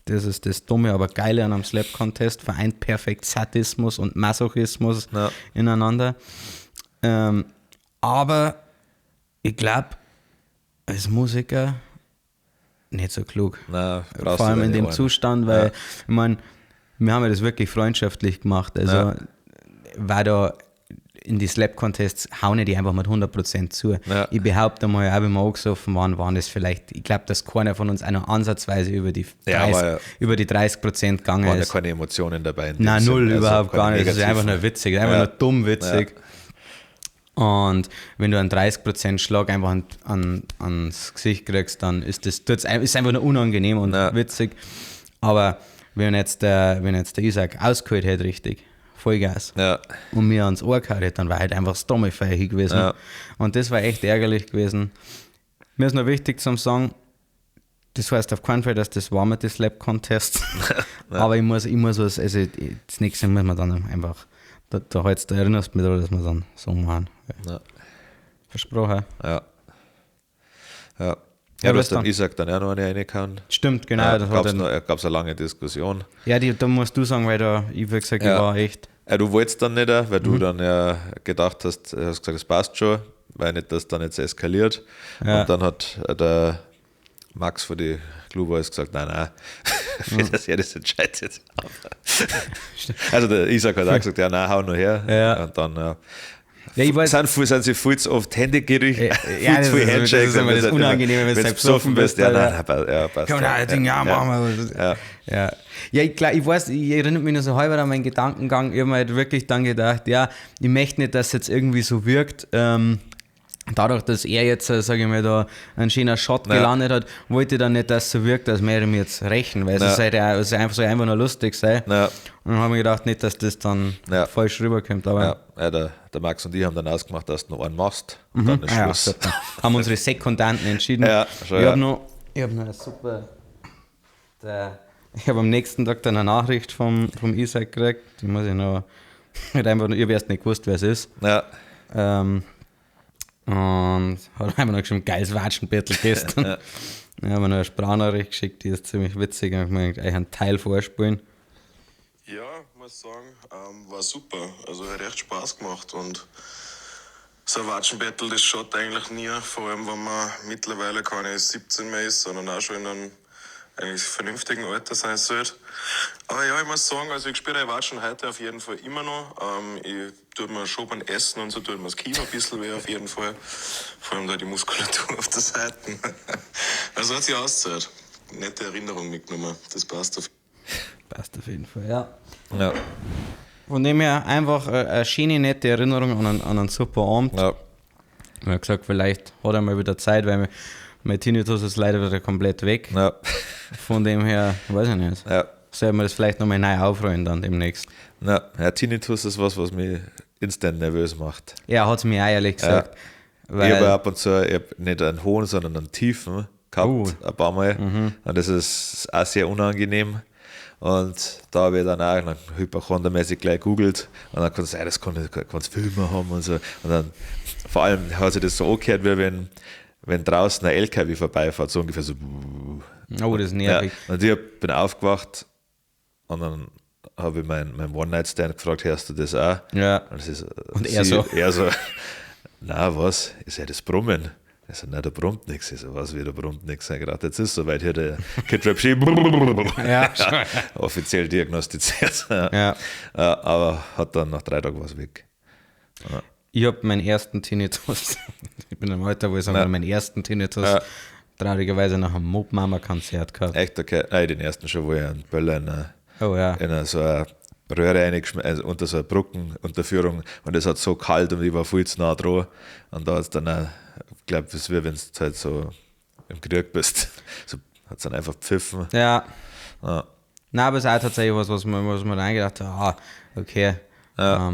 Das ist das Dumme, aber Geile an einem Slap-Contest, vereint perfekt Sadismus und Masochismus ineinander. Aber ich glaube, als Musiker nicht so klug. Nein, brauchst Vor du allem in deine dem Ohren. Zustand, weil, ich meine, wir haben ja das wirklich freundschaftlich gemacht. Also war da in die Slap-Contests hauen die einfach mit 100% zu. Ja. Ich behaupte mal, auch wenn wir angesoffen waren, waren das vielleicht, ich glaube, dass keiner von uns auch noch ansatzweise über die Ja, war ja- 30% gegangen Waren ja ist. keine Emotionen dabei. in dem Nein, Sinn, null, also überhaupt keine gar nicht. Das ist negativen. einfach nur witzig, einfach nur dumm witzig. Und wenn du einen 30% Schlag einfach ans Gesicht kriegst, dann ist das tut's, ist einfach nur unangenehm und witzig. Aber wenn jetzt der Isaac ausgeholt hätte, richtig, Vollgas, und mir ans Ohr gehauen hätte, dann war halt einfach das Trommelfeuer hin gewesen. Ja. Und das war echt ärgerlich gewesen. Mir ist noch wichtig zum Sagen, das heißt auf keinen Fall, dass das war mit den Slap Contests. Aber ich muss was, also das nächste muss man dann einfach, da erinnerst du mich daran, dass wir dann so machen. Ja. Versprochen. Ja. Ja. Ja, Ja, du was hast dann dann? Isaac dann auch noch eine reingehauen. Stimmt, genau. Ja, das hat gab's dann, noch, gab's eine lange Diskussion. ja, da musst du sagen, weil da, ich wie gesagt, ich war echt. Ja, du wolltest dann nicht, weil du dann ja gedacht hast, hast gesagt, es passt schon, weil nicht, dass dann jetzt eskaliert. Ja. Und dann hat der Max von die Glue Boys gesagt, nein, nein, für das er das entscheidet. Also der Isaac hat auch gesagt, ja, nein, hau nur her. Ja. Und dann, ja. Ja, ich weiß, sind sie viel zu oft Hände gerichtet, Ja, viel das zu viel ist- das Handshakes. ist immer und das halt Unangenehme, wenn du wenn's halt besoffen bist, Ja, Alter. nein, nein, ja, passt. Komm, ja, nein, Ding, ja, machen wir. Ja. Ja, ja ich, glaub, ich weiß, ich erinnere mich noch so halb an meinen Gedankengang. Ich habe mir halt wirklich dann gedacht, ja, ich möchte nicht, dass es jetzt irgendwie so wirkt. Dadurch, dass er jetzt, sage ich mal, da einen schönen Shot gelandet hat, wollte ich dann nicht, dass es so wirkt, als wäre ich mir jetzt rächen, weil es ist halt auch, es ist einfach, soll einfach nur lustig sein. Ja. Und dann habe ich mir gedacht, nicht, dass das dann falsch rüberkommt. Aber Ja, ja, der Max und ich haben dann ausgemacht, dass du noch einen machst und dann ist Ah ja, Schluss. super. Haben unsere Sekundanten entschieden. Ja, schon, ich ja. habe noch eine super. Ich habe am nächsten Tag dann eine Nachricht vom Isaac gekriegt. Die muss ich noch. Hat einfach nur, ich habe erst nicht gewusst, wer es ist. Ja. Und hat einfach noch geschrieben, geiles Watschenbettel gestern. Ja. Ich habe mir noch eine Sprachnachricht geschickt, die ist ziemlich witzig. Ich möchte euch einen Teil vorspielen. Ja, muss sagen, war super. Also hat echt Spaß gemacht und so ein Watschenbattle, das schaut eigentlich nie, vor allem wenn man mittlerweile keine 17 mehr ist, sondern auch schon in einem eigentlich vernünftigen Alter sein sollte. Aber ja, ich muss sagen, also ich spüre Watschen heute auf jeden Fall immer noch. Ich tue mir schon beim Essen und so tut mir das Kiefer ein bisschen weh auf jeden Fall. Vor allem da die Muskulatur auf der Seite. Also hat sich ausgezahlt. Nette Erinnerung mitgenommen. Das passt auf Passt auf jeden Fall, ja. Ja. Von dem her einfach eine schöne, nette Erinnerung an einen super Abend. Ja. Ich habe gesagt, vielleicht hat er mal wieder Zeit, weil mein Tinnitus ist leider wieder komplett weg. Ja. Von dem her, weiß ich nicht. Ja. Soll man das vielleicht nochmal neu aufrollen dann demnächst? Ja, ja, Tinnitus ist was mich instant nervös macht. Ja, hat es mir auch ehrlich gesagt. Ja. Ich habe ab und zu, ich hab nicht einen hohen, sondern einen tiefen gehabt, ein paar Mal. Und das ist auch sehr unangenehm. Und da habe ich dann auch dann hypochondermäßig gleich googelt und dann kannst du, das kannst Filme haben und so. Und dann, vor allem hat sich das so angehört, wie wenn draußen ein LKW vorbeifährt, so ungefähr so. Oh, das ist nervig. Ja, und ich bin aufgewacht und dann habe ich meinen One-Night-Stand gefragt, hörst du das auch? Ja. Und, das ist, und er so. Er so, na was, ist ja das Brummen. Ich so, nein, da brummt nichts. Ich so, was, wie, da brummt nichts. Ich gedacht, jetzt ist es soweit hier der Kid Rap Ski. Ja, offiziell diagnostiziert. Ja. Aber hat dann nach 3 Tagen was weg. Ja. Ich habe meinen ersten Tinnitus, ich bin im Alter, wo ich sage, ja, meinen ersten Tinnitus ja, traurigerweise nach einem Mob-Mama-Konzert gehabt. Echt? Okay. Nein, den ersten schon, wo ich einen Böller in eine, in so eine Röhre reingeschmissen, also unter so eine Brückenunterführung, und es hat so kalt und ich war viel zu nah dran. Und da hat es dann auch, ich glaube, es ist wie wenn du halt so im Krieg bist, so hat es dann einfach pfiffen. Ja. Ja. Nein, aber es ist auch tatsächlich was man eingedacht hat, ah, okay. Ja,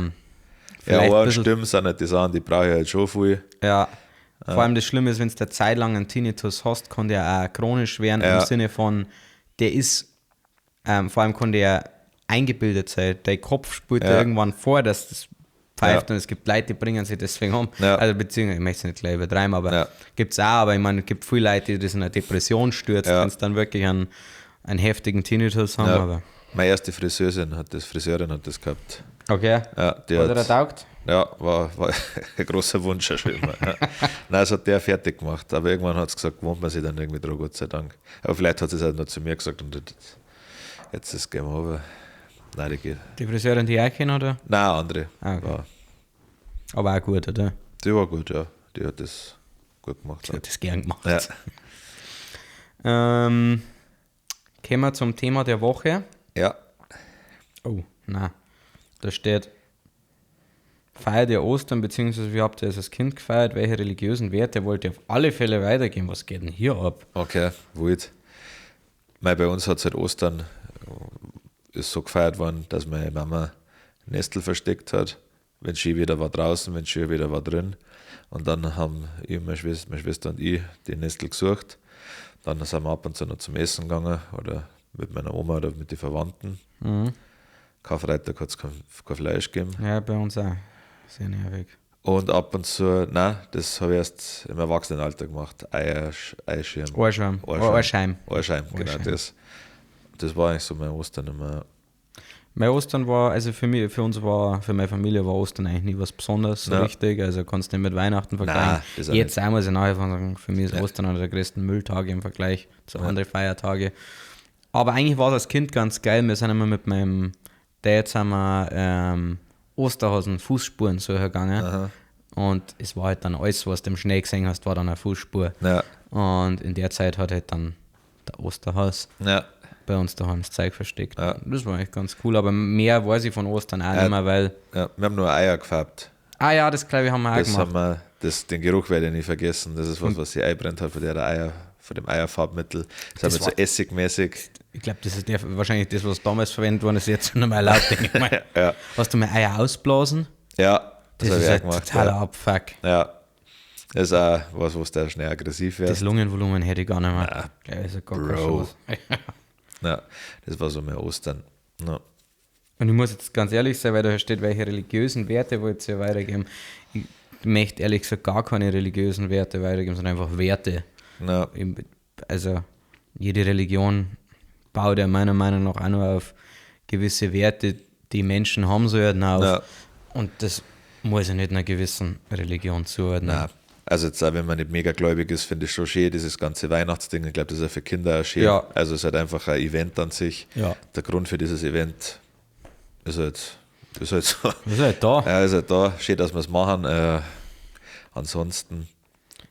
ja, Ohren Stimmen sind halt die Sachen, die brauche ich halt schon viel. Ja. Vor allem das Schlimme ist, wenn du eine Zeit lang einen Tinnitus hast, kann der auch chronisch werden, Ja. im Sinne von, der ist, vor allem kann der eingebildet sein. Dein Kopf spult dir Ja. irgendwann vor, dass das pfeift Ja. und es gibt Leute, die bringen sich deswegen um. Ja. Also beziehungsweise, ich möchte es nicht gleich übertreiben, aber Ja. gibt es auch, aber ich meine, es gibt viele Leute, die das in eine Depression stürzt, Ja. wenn sie dann wirklich einen heftigen Tinnitus haben. Ja. Aber Meine erste Friseurin hat das gehabt. okay. Ja, die Hat er hat, taugt? ja war ein großer Wunsch auch schon immer. Ja. Nein, das hat der fertig gemacht. Aber irgendwann hat sie gesagt, gewohnt man sich dann irgendwie dran, Gott sei Dank. Aber vielleicht hat sie es halt nur zu mir gesagt und jetzt ist Game Over. Nein, die geht. Die Friseurin, die ich auch kenne, oder? Nein, andere. Ah, okay. War, Aber auch gut, oder? die war gut, ja. Die hat das gut gemacht. Die hat das gern gemacht. Ja. Kommen wir zum Thema der Woche. Ja. Oh, na. Da steht: Feiert ihr Ostern, beziehungsweise wie habt ihr es als Kind gefeiert? Welche religiösen Werte wollt ihr auf alle Fälle weitergeben? Was geht denn hier ab? Okay, wild. Mei, bei uns hat seit Ostern ist so gefeiert worden, dass meine Mama Nestel versteckt hat. Wenn schön wieder war draußen, wenn schön wieder war drin. Und dann haben ich, meine Schwester und ich die Nestel gesucht. Dann sind wir ab und zu noch zum Essen gegangen oder mit meiner Oma oder mit den Verwandten. Karfreitag hat es kein Fleisch gegeben. Ja, bei uns auch. Sehr nervig. Und ab und zu, nein, das habe ich erst im Erwachsenenalter gemacht. Eischirm. Ohrschirm. Ohrscheim. Ohrscheim, genau. Ohrscheim. Das war eigentlich so mein Ostern immer. Mein Ostern war, also für mich, für uns war, für meine Familie war Ostern eigentlich nie was Besonderes, so Ja. richtig. Also kannst du nicht mit Weihnachten vergleichen. Nein, das auch Jetzt einmal muss ich nachher sagen, für mich ist Ostern einer der größten Mülltage im Vergleich zu anderen Feiertage. Aber eigentlich war das als Kind ganz geil. Wir sind immer mit meinem Dad sind wir, Osterhasen Fußspuren suchen gegangen. Und es war halt dann alles, was du im Schnee gesehen hast, war dann eine Fußspur. Ja. Und in der Zeit hat halt dann der Osterhas Ja, bei uns daheim das Zeug versteckt. Ja. Das war eigentlich ganz cool, aber mehr weiß ich von Ostern auch nicht mehr, weil. ja, wir haben nur Eier gefärbt. Ah ja, das glaube ich haben wir auch Das gemacht. haben wir, den Geruch werde ich nie vergessen. Das ist was, was sie einbrennt hat von der Eier, von dem Eierfarbmittel. Das, haben wir so war- essigmäßig. Ich glaube, das ist wahrscheinlich das, was damals verwendet worden ist, jetzt nicht mehr erlaubt, denke ich mal. Ja. Hast du mal Eier ausblasen? Ja, Das, das, habe ist ich auch ein gemacht. totaler Ja. Abfuck. Ja. Das ist auch was, wo du schnell aggressiv wirst. Das Lungenvolumen hätte ich gar nicht mehr. Ja, ist ja gar keine Bro. Chance. Ja, das war so mein Ostern. Ja. Und ich muss jetzt ganz ehrlich sein, weil da steht, welche religiösen Werte wollt ihr weitergeben? Ich möchte ehrlich gesagt gar keine religiösen Werte weitergeben, sondern einfach Werte. Ja. Also jede Religion baut ja meiner Meinung nach auch nur auf gewisse Werte, die Menschen haben sollten, auf. Ja. Und das muss ja nicht einer gewissen Religion zuordnen. Nein. Also jetzt auch, wenn man nicht mega gläubig ist, finde ich schon schön, dieses ganze Weihnachtsding. Ich glaube, das ist ja für Kinder auch schön. Ja. Also es ist halt einfach ein Event an sich. Ja. Der Grund für dieses Event ist halt, so. Das ist halt da. Ja, ist halt da. Schön, dass wir es machen. Ansonsten,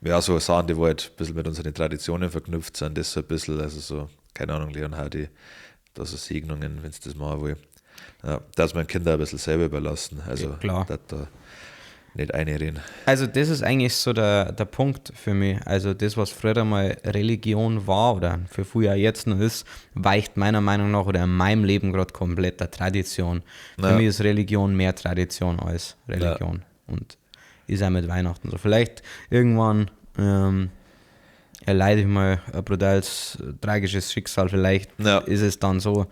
ja, so Sachen, die wo halt ein bisschen mit unseren Traditionen verknüpft sind, das so ein bisschen, also so, keine Ahnung, Leonhardi, da so Segnungen, wenn es das machen will. Ja, dass man Kinder ein bisschen selber überlassen. Also, Ja, klar. dass da nicht einreden. Also das ist eigentlich so der Punkt für mich. Also das, was früher mal Religion war oder für früher jetzt noch ist, weicht meiner Meinung nach oder in meinem Leben gerade komplett der Tradition. Für Ja. mich ist Religion mehr Tradition als Religion. Und ist auch mit Weihnachten so. Vielleicht irgendwann erleide ich mal ein brutales, tragisches Schicksal. Vielleicht Ja. ist es dann so,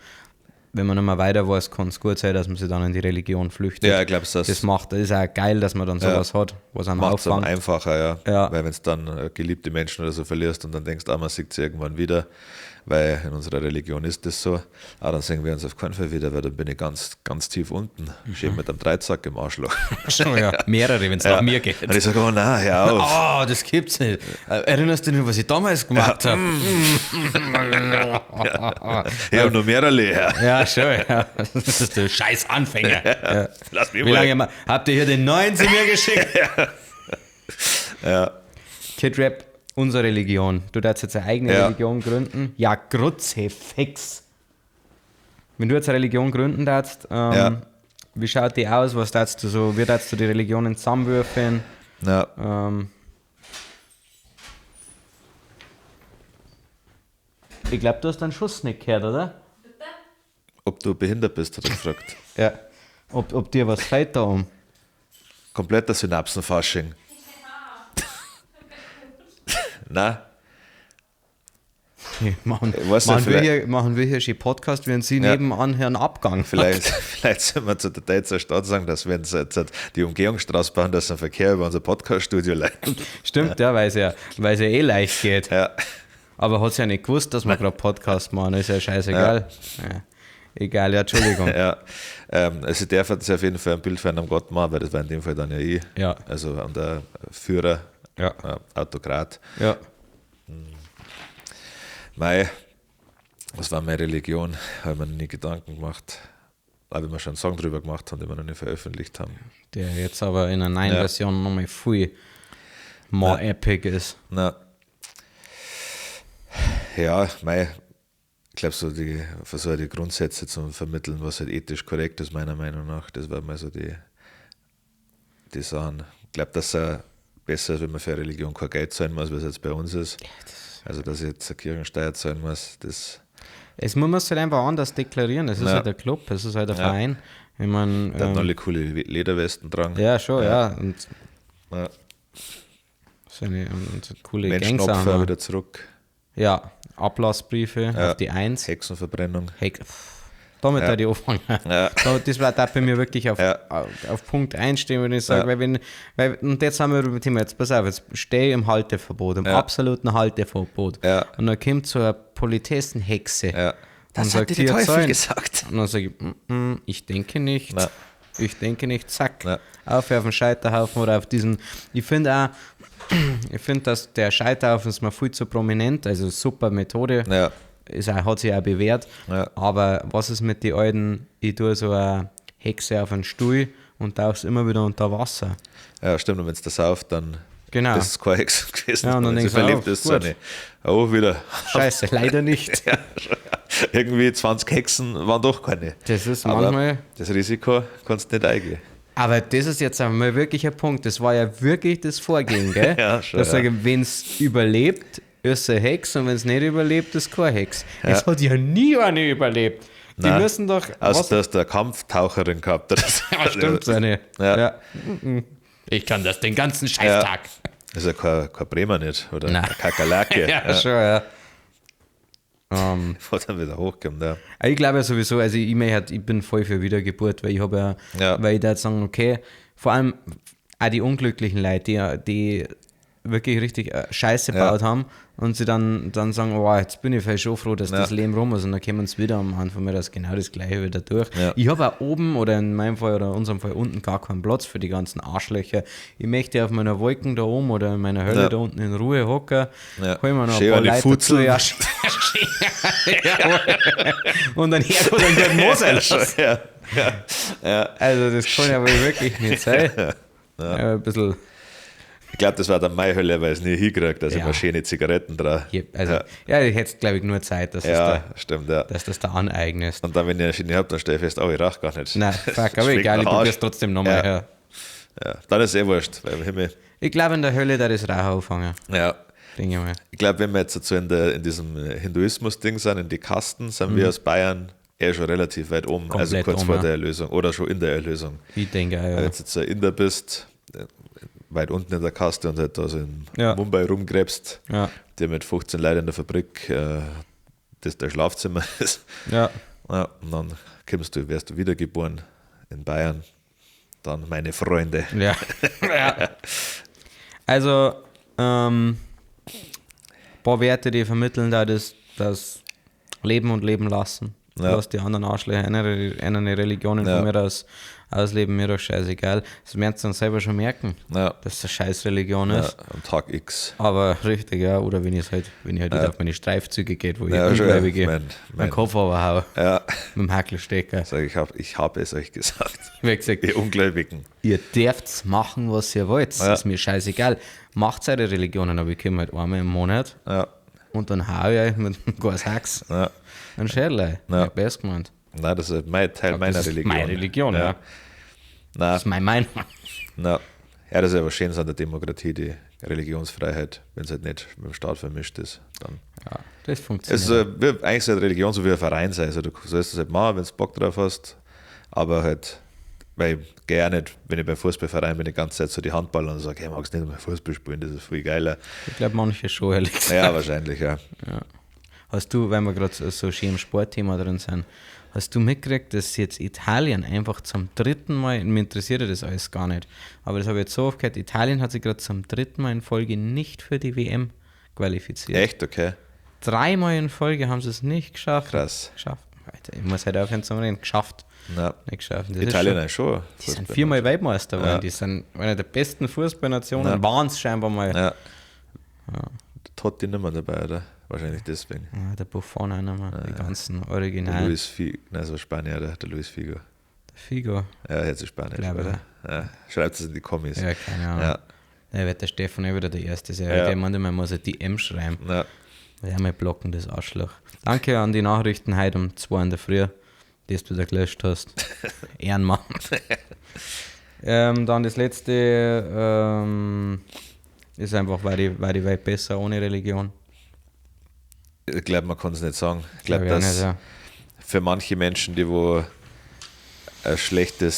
wenn man nicht mehr weiter weiß, kann es gut sein, dass man sich dann in die Religion flüchtet. Ja, ich glaube, das, Das macht, das ist auch geil, dass man dann Ja. sowas hat, was einem macht es auffangt. einfacher, ja. Ja. Weil wenn es dann geliebte Menschen oder so verlierst und dann denkst, ah, man sieht sie irgendwann wieder, weil in unserer Religion ist das so, ah, dann sehen wir uns auf keinen Fall wieder, weil dann bin ich ganz, ganz tief unten, schön mit einem Dreizack im Arschloch. Schon, ja. Mehrere, wenn es nach mir geht. Und ich sage, oh nein, hör auf. Oh, das gibt's nicht. Erinnerst du dich noch, was ich damals gemacht habe? Ich habe noch mehrere leer. Ja, schon. Ja. Das ist der scheiß Anfänger. Ja. Lass mich Wie mal. lange habt ihr hier den neuen zu mir geschickt? Ja. Kid Rap, unsere Religion. Du darfst jetzt eine eigene Ja. Religion gründen. Ja, Kruzifix. Wenn du jetzt eine Religion gründen darfst, Ja. wie schaut die aus? Was darfst du so? Wie darfst du die Religionen zusammenwürfeln? Ja. Ich glaube, du hast einen Schuss nicht gehört, oder? Ob du behindert bist, hat er gefragt. Ja. Ob dir was fällt da um? Kompletter Synapsenfasching. Nein. Machen wir hier schon Podcast, während Sie nebenan Herrn Abgang. Vielleicht sollen wir zu der Deutzer Stadt sagen, dass wenn sie jetzt die Umgehungsstraße bauen, dass sie den Verkehr über unser Podcast-Studio leiten. Stimmt, ja, weil es ja eh leicht geht. Ja. Aber hat es ja nicht gewusst, dass wir gerade Podcast machen, ist ja scheißegal. Ja. Ja. Egal, ja, Entschuldigung. Ja. Also der hat sich auf jeden Fall ein Bild von einem Gott machen, weil das war in dem Fall dann ja ich. Ja. Also an der Führer, ja. Autokrat. Ja. Mei, was war meine Religion? Habe ich mir nie Gedanken gemacht. Auch wenn wir schon einen Song drüber gemacht haben, den wir noch nicht veröffentlicht haben. Der jetzt aber in einer neuen Version nochmal viel more epic ist. Na. Ja, mei, ich glaube, so die versuche die Grundsätze zu vermitteln, was halt ethisch korrekt ist, meiner Meinung nach. Das war mal so die Sachen. Ich glaube, dass es besser ist, wenn man für eine Religion kein Geld zahlen muss, was jetzt bei uns ist. Ja, also, dass ich jetzt eine Kirchensteuer zahlen muss, das. Es muss man es halt einfach anders deklarieren. Es ist halt der Club, es ist halt der Verein. Ich mein, der hat alle coole Lederwesten dran. Ja, schon, ja. Und so eine und coole Menschenopfer wieder zurück. Ja, Ablassbriefe auf die 1. Hexenverbrennung. Damit ja. Da ich anfangen. Ja. Das war da bei mir wirklich auf Punkt 1 stehen, wenn ich sage, weil, und jetzt haben wir über das Thema, jetzt pass auf, jetzt stehe ich im Halteverbot, im absoluten Halteverbot. Ja. Und dann kommt so eine Politessenhexe. Ja. Das und hat sagt, dir der Teufel gesagt. Und dann sage ich, ich denke nicht. Na. Ich denke nicht, zack. Na. Auf den Scheiterhaufen oder auf diesen, ich finde auch, dass der Scheiterhaufen ist mir viel zu prominent, also super Methode. Ja. Ist auch, hat sich auch bewährt. Ja. Aber was ist mit den alten, ich tue so eine Hexe auf einen Stuhl und tauch's immer wieder unter Wasser. Ja, stimmt, und wenn es das sauft, dann genau. ist es keine Hexe gewesen. Ja, und dann wenn sie verliebt ist, so eine. Oh, wieder. Scheiße, leider nicht. Ja, irgendwie 20 Hexen waren doch keine. Das ist aber manchmal. Das Risiko kannst du nicht eingehen. Aber das ist jetzt einmal wirklich ein Punkt. Das war ja wirklich das Vorgehen, gell? Ja, schon. Das sage ich, wenn es überlebt, ist eine Hex, und wenn es nicht überlebt, ist keine Hex. Ja. Es hat ja nie eine überlebt. Die Nein. müssen doch. Also, du hast eine Kampftaucherin gehabt. Oder so. Ja, stimmt, seine. Ja. Ja. Ich kann das den ganzen Scheißtag. Ja. Das ist ja kein Bremer nicht, oder? Nein. Eine Kakerlake. Ja, schon, ja. Wo dann wieder hochkommt, ja. Ich glaube ja sowieso, also ich bin voll für Wiedergeburt, weil ich habe ja, weil ich da jetzt sagen, okay, vor allem auch die unglücklichen Leute, die wirklich richtig Scheiße gebaut haben und sie dann sagen, oh, jetzt bin ich vielleicht schon froh, dass das Leben rum ist, und dann kommen sie wieder am Anfang mir das genau das Gleiche wieder durch. Ja. Ich habe auch oben oder in meinem Fall oder in unserem Fall unten gar keinen Platz für die ganzen Arschlöcher. Ich möchte auf meiner Wolken da oben oder in meiner Hölle da unten in Ruhe hocken, Ja. hol mir noch ein Schön paar eine Leute Futzel. dazu. Ja, und dann herkommt dann gleich Mosel. Ja. Ja. Ja. Also das kann ja wohl wirklich nicht sein. Ja. Ein bisschen. Ich glaube, das war dann meine Hölle, weil ich es nie hingekriegt, dass ich Ja. mir schöne Zigaretten dran. Also, ja, ich hätte, glaube ich, nur Zeit, dass, Ja, es da, stimmt, ja. dass das da aneignest. Und dann, wenn ich eine schöne habe, dann stelle ich fest, oh, ich rauche gar nicht. Nein, fuck, aber Schmeckt egal, nach ich Arsch. probiere es trotzdem nochmal. Ja. Ja. Ja. Dann ist es eh wurscht, weil im Himmel. Ich glaube, in der Hölle da das Rauchen anfangen, Ja. denke ich mal. Ich glaube, wenn wir jetzt so in diesem Hinduismus-Ding sind, in die Kasten, sind wir aus Bayern eh schon relativ weit oben, also Komplett kurz oben, vor ja. der Erlösung oder schon in der Erlösung. Ich denke auch, ja. Wenn du jetzt ein Inder bist, weit unten in der Kaste und halt da so in Ja. Mumbai rumgräbst, Ja. der mit 15 Leuten in der Fabrik, das dein Schlafzimmer ist. Ja. Ja, und dann kommst du, wirst du wiedergeboren in Bayern. Dann meine Freunde. Ja. Ja. Also, ein paar Werte, die vermitteln da das Leben und Leben lassen. Ja. Lass die anderen Arschlöcher eine Religionen Ja. von mir aus ausleben, mir doch scheißegal. Das werden sie dann selber schon merken, Ja. dass das eine Scheißreligion Ja, ist. am Tag X. Aber richtig, ja. Oder wenn ich halt wieder auf meine Streifzüge geht, wo ich Ja, schon, ja. Ungläubige meinen Kopf overhaue. Ja. Mit dem Hackelstecker. Sag ich, ich hab es euch gesagt. Ich hab gesagt, Ihr Ungläubigen. ihr dürft machen, was ihr wollt. Ja. Ist mir scheißegal. Macht eure Religionen, aber ich komme halt einmal im Monat Ja. und dann hau ich euch mit dem Gashacks Ja. einen Schädel ein. Ja. Ja. Best gemeint. Nein, das ist mein Teil meiner das ist Religion. meine Religion, ja. Nein, Das ist meine Meinung. nein. Ja, das ist ja was Schönes an der Demokratie, die Religionsfreiheit, wenn es halt nicht mit dem Staat vermischt ist. Dann. Ja, das funktioniert. Es ist, eigentlich soll Religion so wie ein Verein sein. Also du sollst es halt machen, wenn du Bock drauf hast, aber halt Weil ich gehe auch nicht, wenn ich beim Fußballverein bin, die ganze Zeit so die Handballer und sage, hey, magst du nicht mal Fußball spielen, das ist viel geiler. Ich glaube, manche schon, ehrlich gesagt. Ja, wahrscheinlich, ja. Ja. Hast du, weil wir gerade so schön im Sportthema drin sind, hast du mitgekriegt, dass jetzt Italien einfach zum dritten Mal, mir interessiert ja das alles gar nicht, aber das habe ich jetzt so oft gehört, Italien hat sich gerade zum dritten Mal in Folge nicht für die WM qualifiziert. Echt, okay. Dreimal in Folge haben sie es nicht geschafft. Krass. Geschafft. Alter, ich muss halt aufhören zu reden. Geschafft. Na, Nicht geschafft. Das ist Italien schon, auch schon. die sind viermal Weltmeister geworden. Ja. Die sind eine der besten Fußballnationen, Ja. waren es scheinbar mal. Ja. Totti nicht mehr dabei, oder? Wahrscheinlich deswegen. Ja, der Buffon auch noch mal, die ganzen Der Original. Luis Figo, nein, so Spanier, der Luis Figo. Der Figo. Ja, jetzt ist Spanisch, Glaube, oder? Ja. Schreibt es in die Kommis. Ja, keine Ahnung. Ja. Da wird der Stefan eh wieder der Erste sein. Ja. Der meinte, man muss eine DM schreiben. Ja. Ja, wir blocken das Arschloch. Danke an die Nachrichten heute um 2 in der Früh, die du wieder gelöscht hast. Ehrenmann. Dann das letzte ist einfach, war die Welt besser ohne Religion. Ich glaube, man kann es nicht sagen. Ich glaube, Glaub ich auch dass nicht, ja. für manche Menschen, die wo ein eine schlechte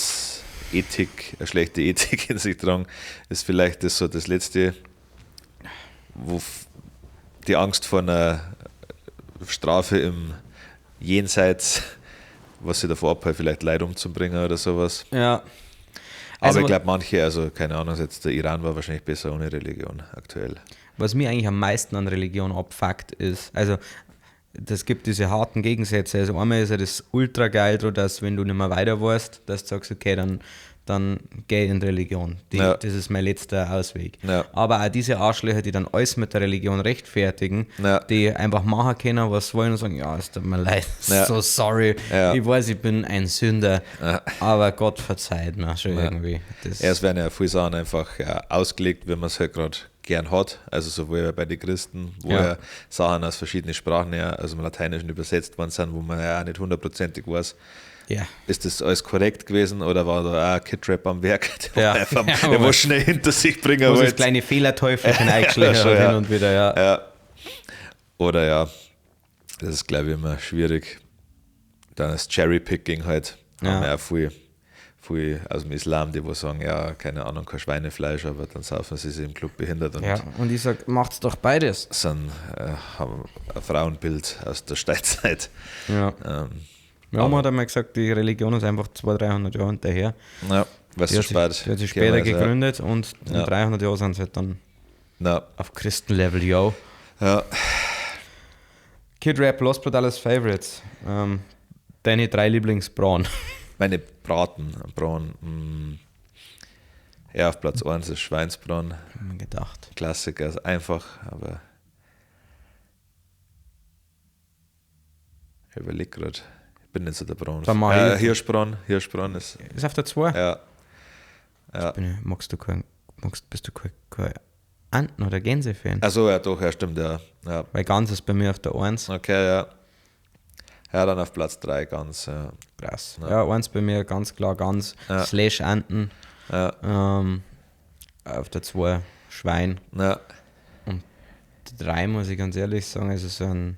Ethik in sich tragen, ist vielleicht das so das Letzte, wo die Angst vor einer Strafe im Jenseits, was sie davor abhält, vielleicht Leid umzubringen oder sowas. Ja. Aber Also, ich glaube, manche, also keine Ahnung, jetzt der Iran war wahrscheinlich besser ohne Religion aktuell. Was mir eigentlich am meisten an Religion abfuckt, ist, also das gibt diese harten Gegensätze. Also einmal ist ja das ultra geil, dass wenn du nicht mehr weiter weißt, dass du sagst, okay, dann geh in Religion. Ja. Das ist mein letzter Ausweg. Ja. Aber auch diese Arschlöcher, die dann alles mit der Religion rechtfertigen, Ja. die einfach machen können, was sie wollen und sagen, ja, es tut mir leid, Ja. so sorry, Ja. ich weiß, ich bin ein Sünder, Ja. aber Gott verzeiht mir schon irgendwie. Das, Ja, es werden ja viele Sachen einfach ja, ausgelegt, wenn man es halt gerade gern hat. Also sowohl bei den Christen, wo Ja. ja. Sachen aus verschiedenen Sprachen ja, also im Lateinischen übersetzt worden sind, wo man ja auch nicht hundertprozentig weiß, ja. ist das alles korrekt gewesen oder war da auch Kid-Rap am Werk, der, Ja. einfach, Ja, der aber- wo schnell hinter sich bringen Wo sich wollte. das kleine Fehlerteufelchen eingeschlichen Ja, schon, hat ja. hin und wieder, ja. Ja. Oder ja, das ist glaube ich immer schwierig. Dann ist Cherry-Picking halt. Ja. Haben wir auch viel, viel aus dem Islam, die wo sagen, ja, keine Ahnung, kein Schweinefleisch, aber dann saufen sie sich im Club behindert und Ja, und ich sag, macht's doch beides. sind, haben ein Frauenbild aus der Steinzeit. Ja. Ähm, Meine Oma hat einmal gesagt, die Religion ist einfach 200, 300 Jahre hinterher. ja, was Die so hat sich, spät. die hat sich später gekommen ist, gegründet und in Ja. 300 Jahren sind sie halt dann Ja. auf Christenlevel, yo. Ja. Kid Rap, Los Brutales Favorites. Deine drei Lieblingsbrauen. Meine Braten, Braun, ja, auf Platz 1 ist Schweinsbraten. Hab mir gedacht. Klassiker, ist einfach, aber ich überlege gerade. Ich bin nicht so der Braun. Dann mach ich. Hirschbraun, Hirschbraun ist. Ist auf der 2? Ja. Ja. Magst du kein, bist du kein Enten- oder Gänse-Fan? Achso, ja, doch, ja, stimmt, ja. Ja. Weil Gans ist bei mir auf der 1. Okay, ja. Ja, dann auf Platz 3 ganz. Ja. Krass. Ja, 1 bei mir ganz klar Gans Ja. slash Enten. Ja. Auf der 2 Schwein. Ja. Und die 3 muss ich ganz ehrlich sagen, also so ein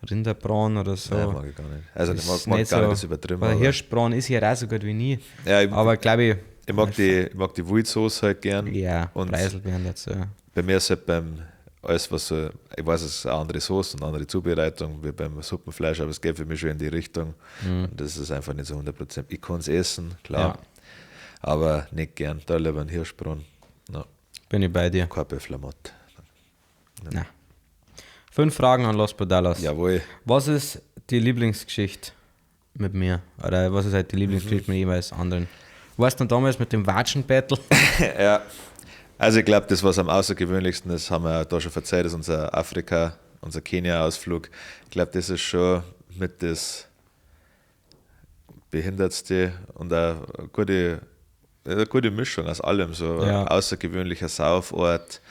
Rinderbraten oder so. Nein, mag ich gar nicht. Also, ich mag, Ist mag nicht gar so, nicht das übertrieben. Weil aber- Hirschbraten ist ja auch so gut wie nie. Ja, ich, Aber glaube ich. ich mag die Wildsoße halt gern. Ja, Und Preiselbeeren dazu. Ja. bei mir ist halt beim alles, was so, ich weiß, es ist eine andere Soße und eine andere Zubereitung wie beim Suppenfleisch, aber es geht für mich schon in die Richtung. Und das ist einfach nicht so 100%. Ich kann es essen, klar, Ja. aber nicht gern. Da lieber ein Hirschbraten. No, Bin ich bei dir. kein Büfflermott. Na. 5 Fragen an Los Podalas. Jawohl. Was ist die Lieblingsgeschichte mit mir? Oder was ist halt die Lieblingsgeschichte mit jeweils anderen? Weißt du noch damals mit dem Watschen-Battle? Ja. Also ich glaube, das, was am außergewöhnlichsten ist, haben wir da schon verzeiht, ist unser Afrika, unser Kenia-Ausflug. Ich glaube, das ist schon mit das behindertste und eine gute Mischung aus allem. So Ja. außergewöhnlicher Saufort,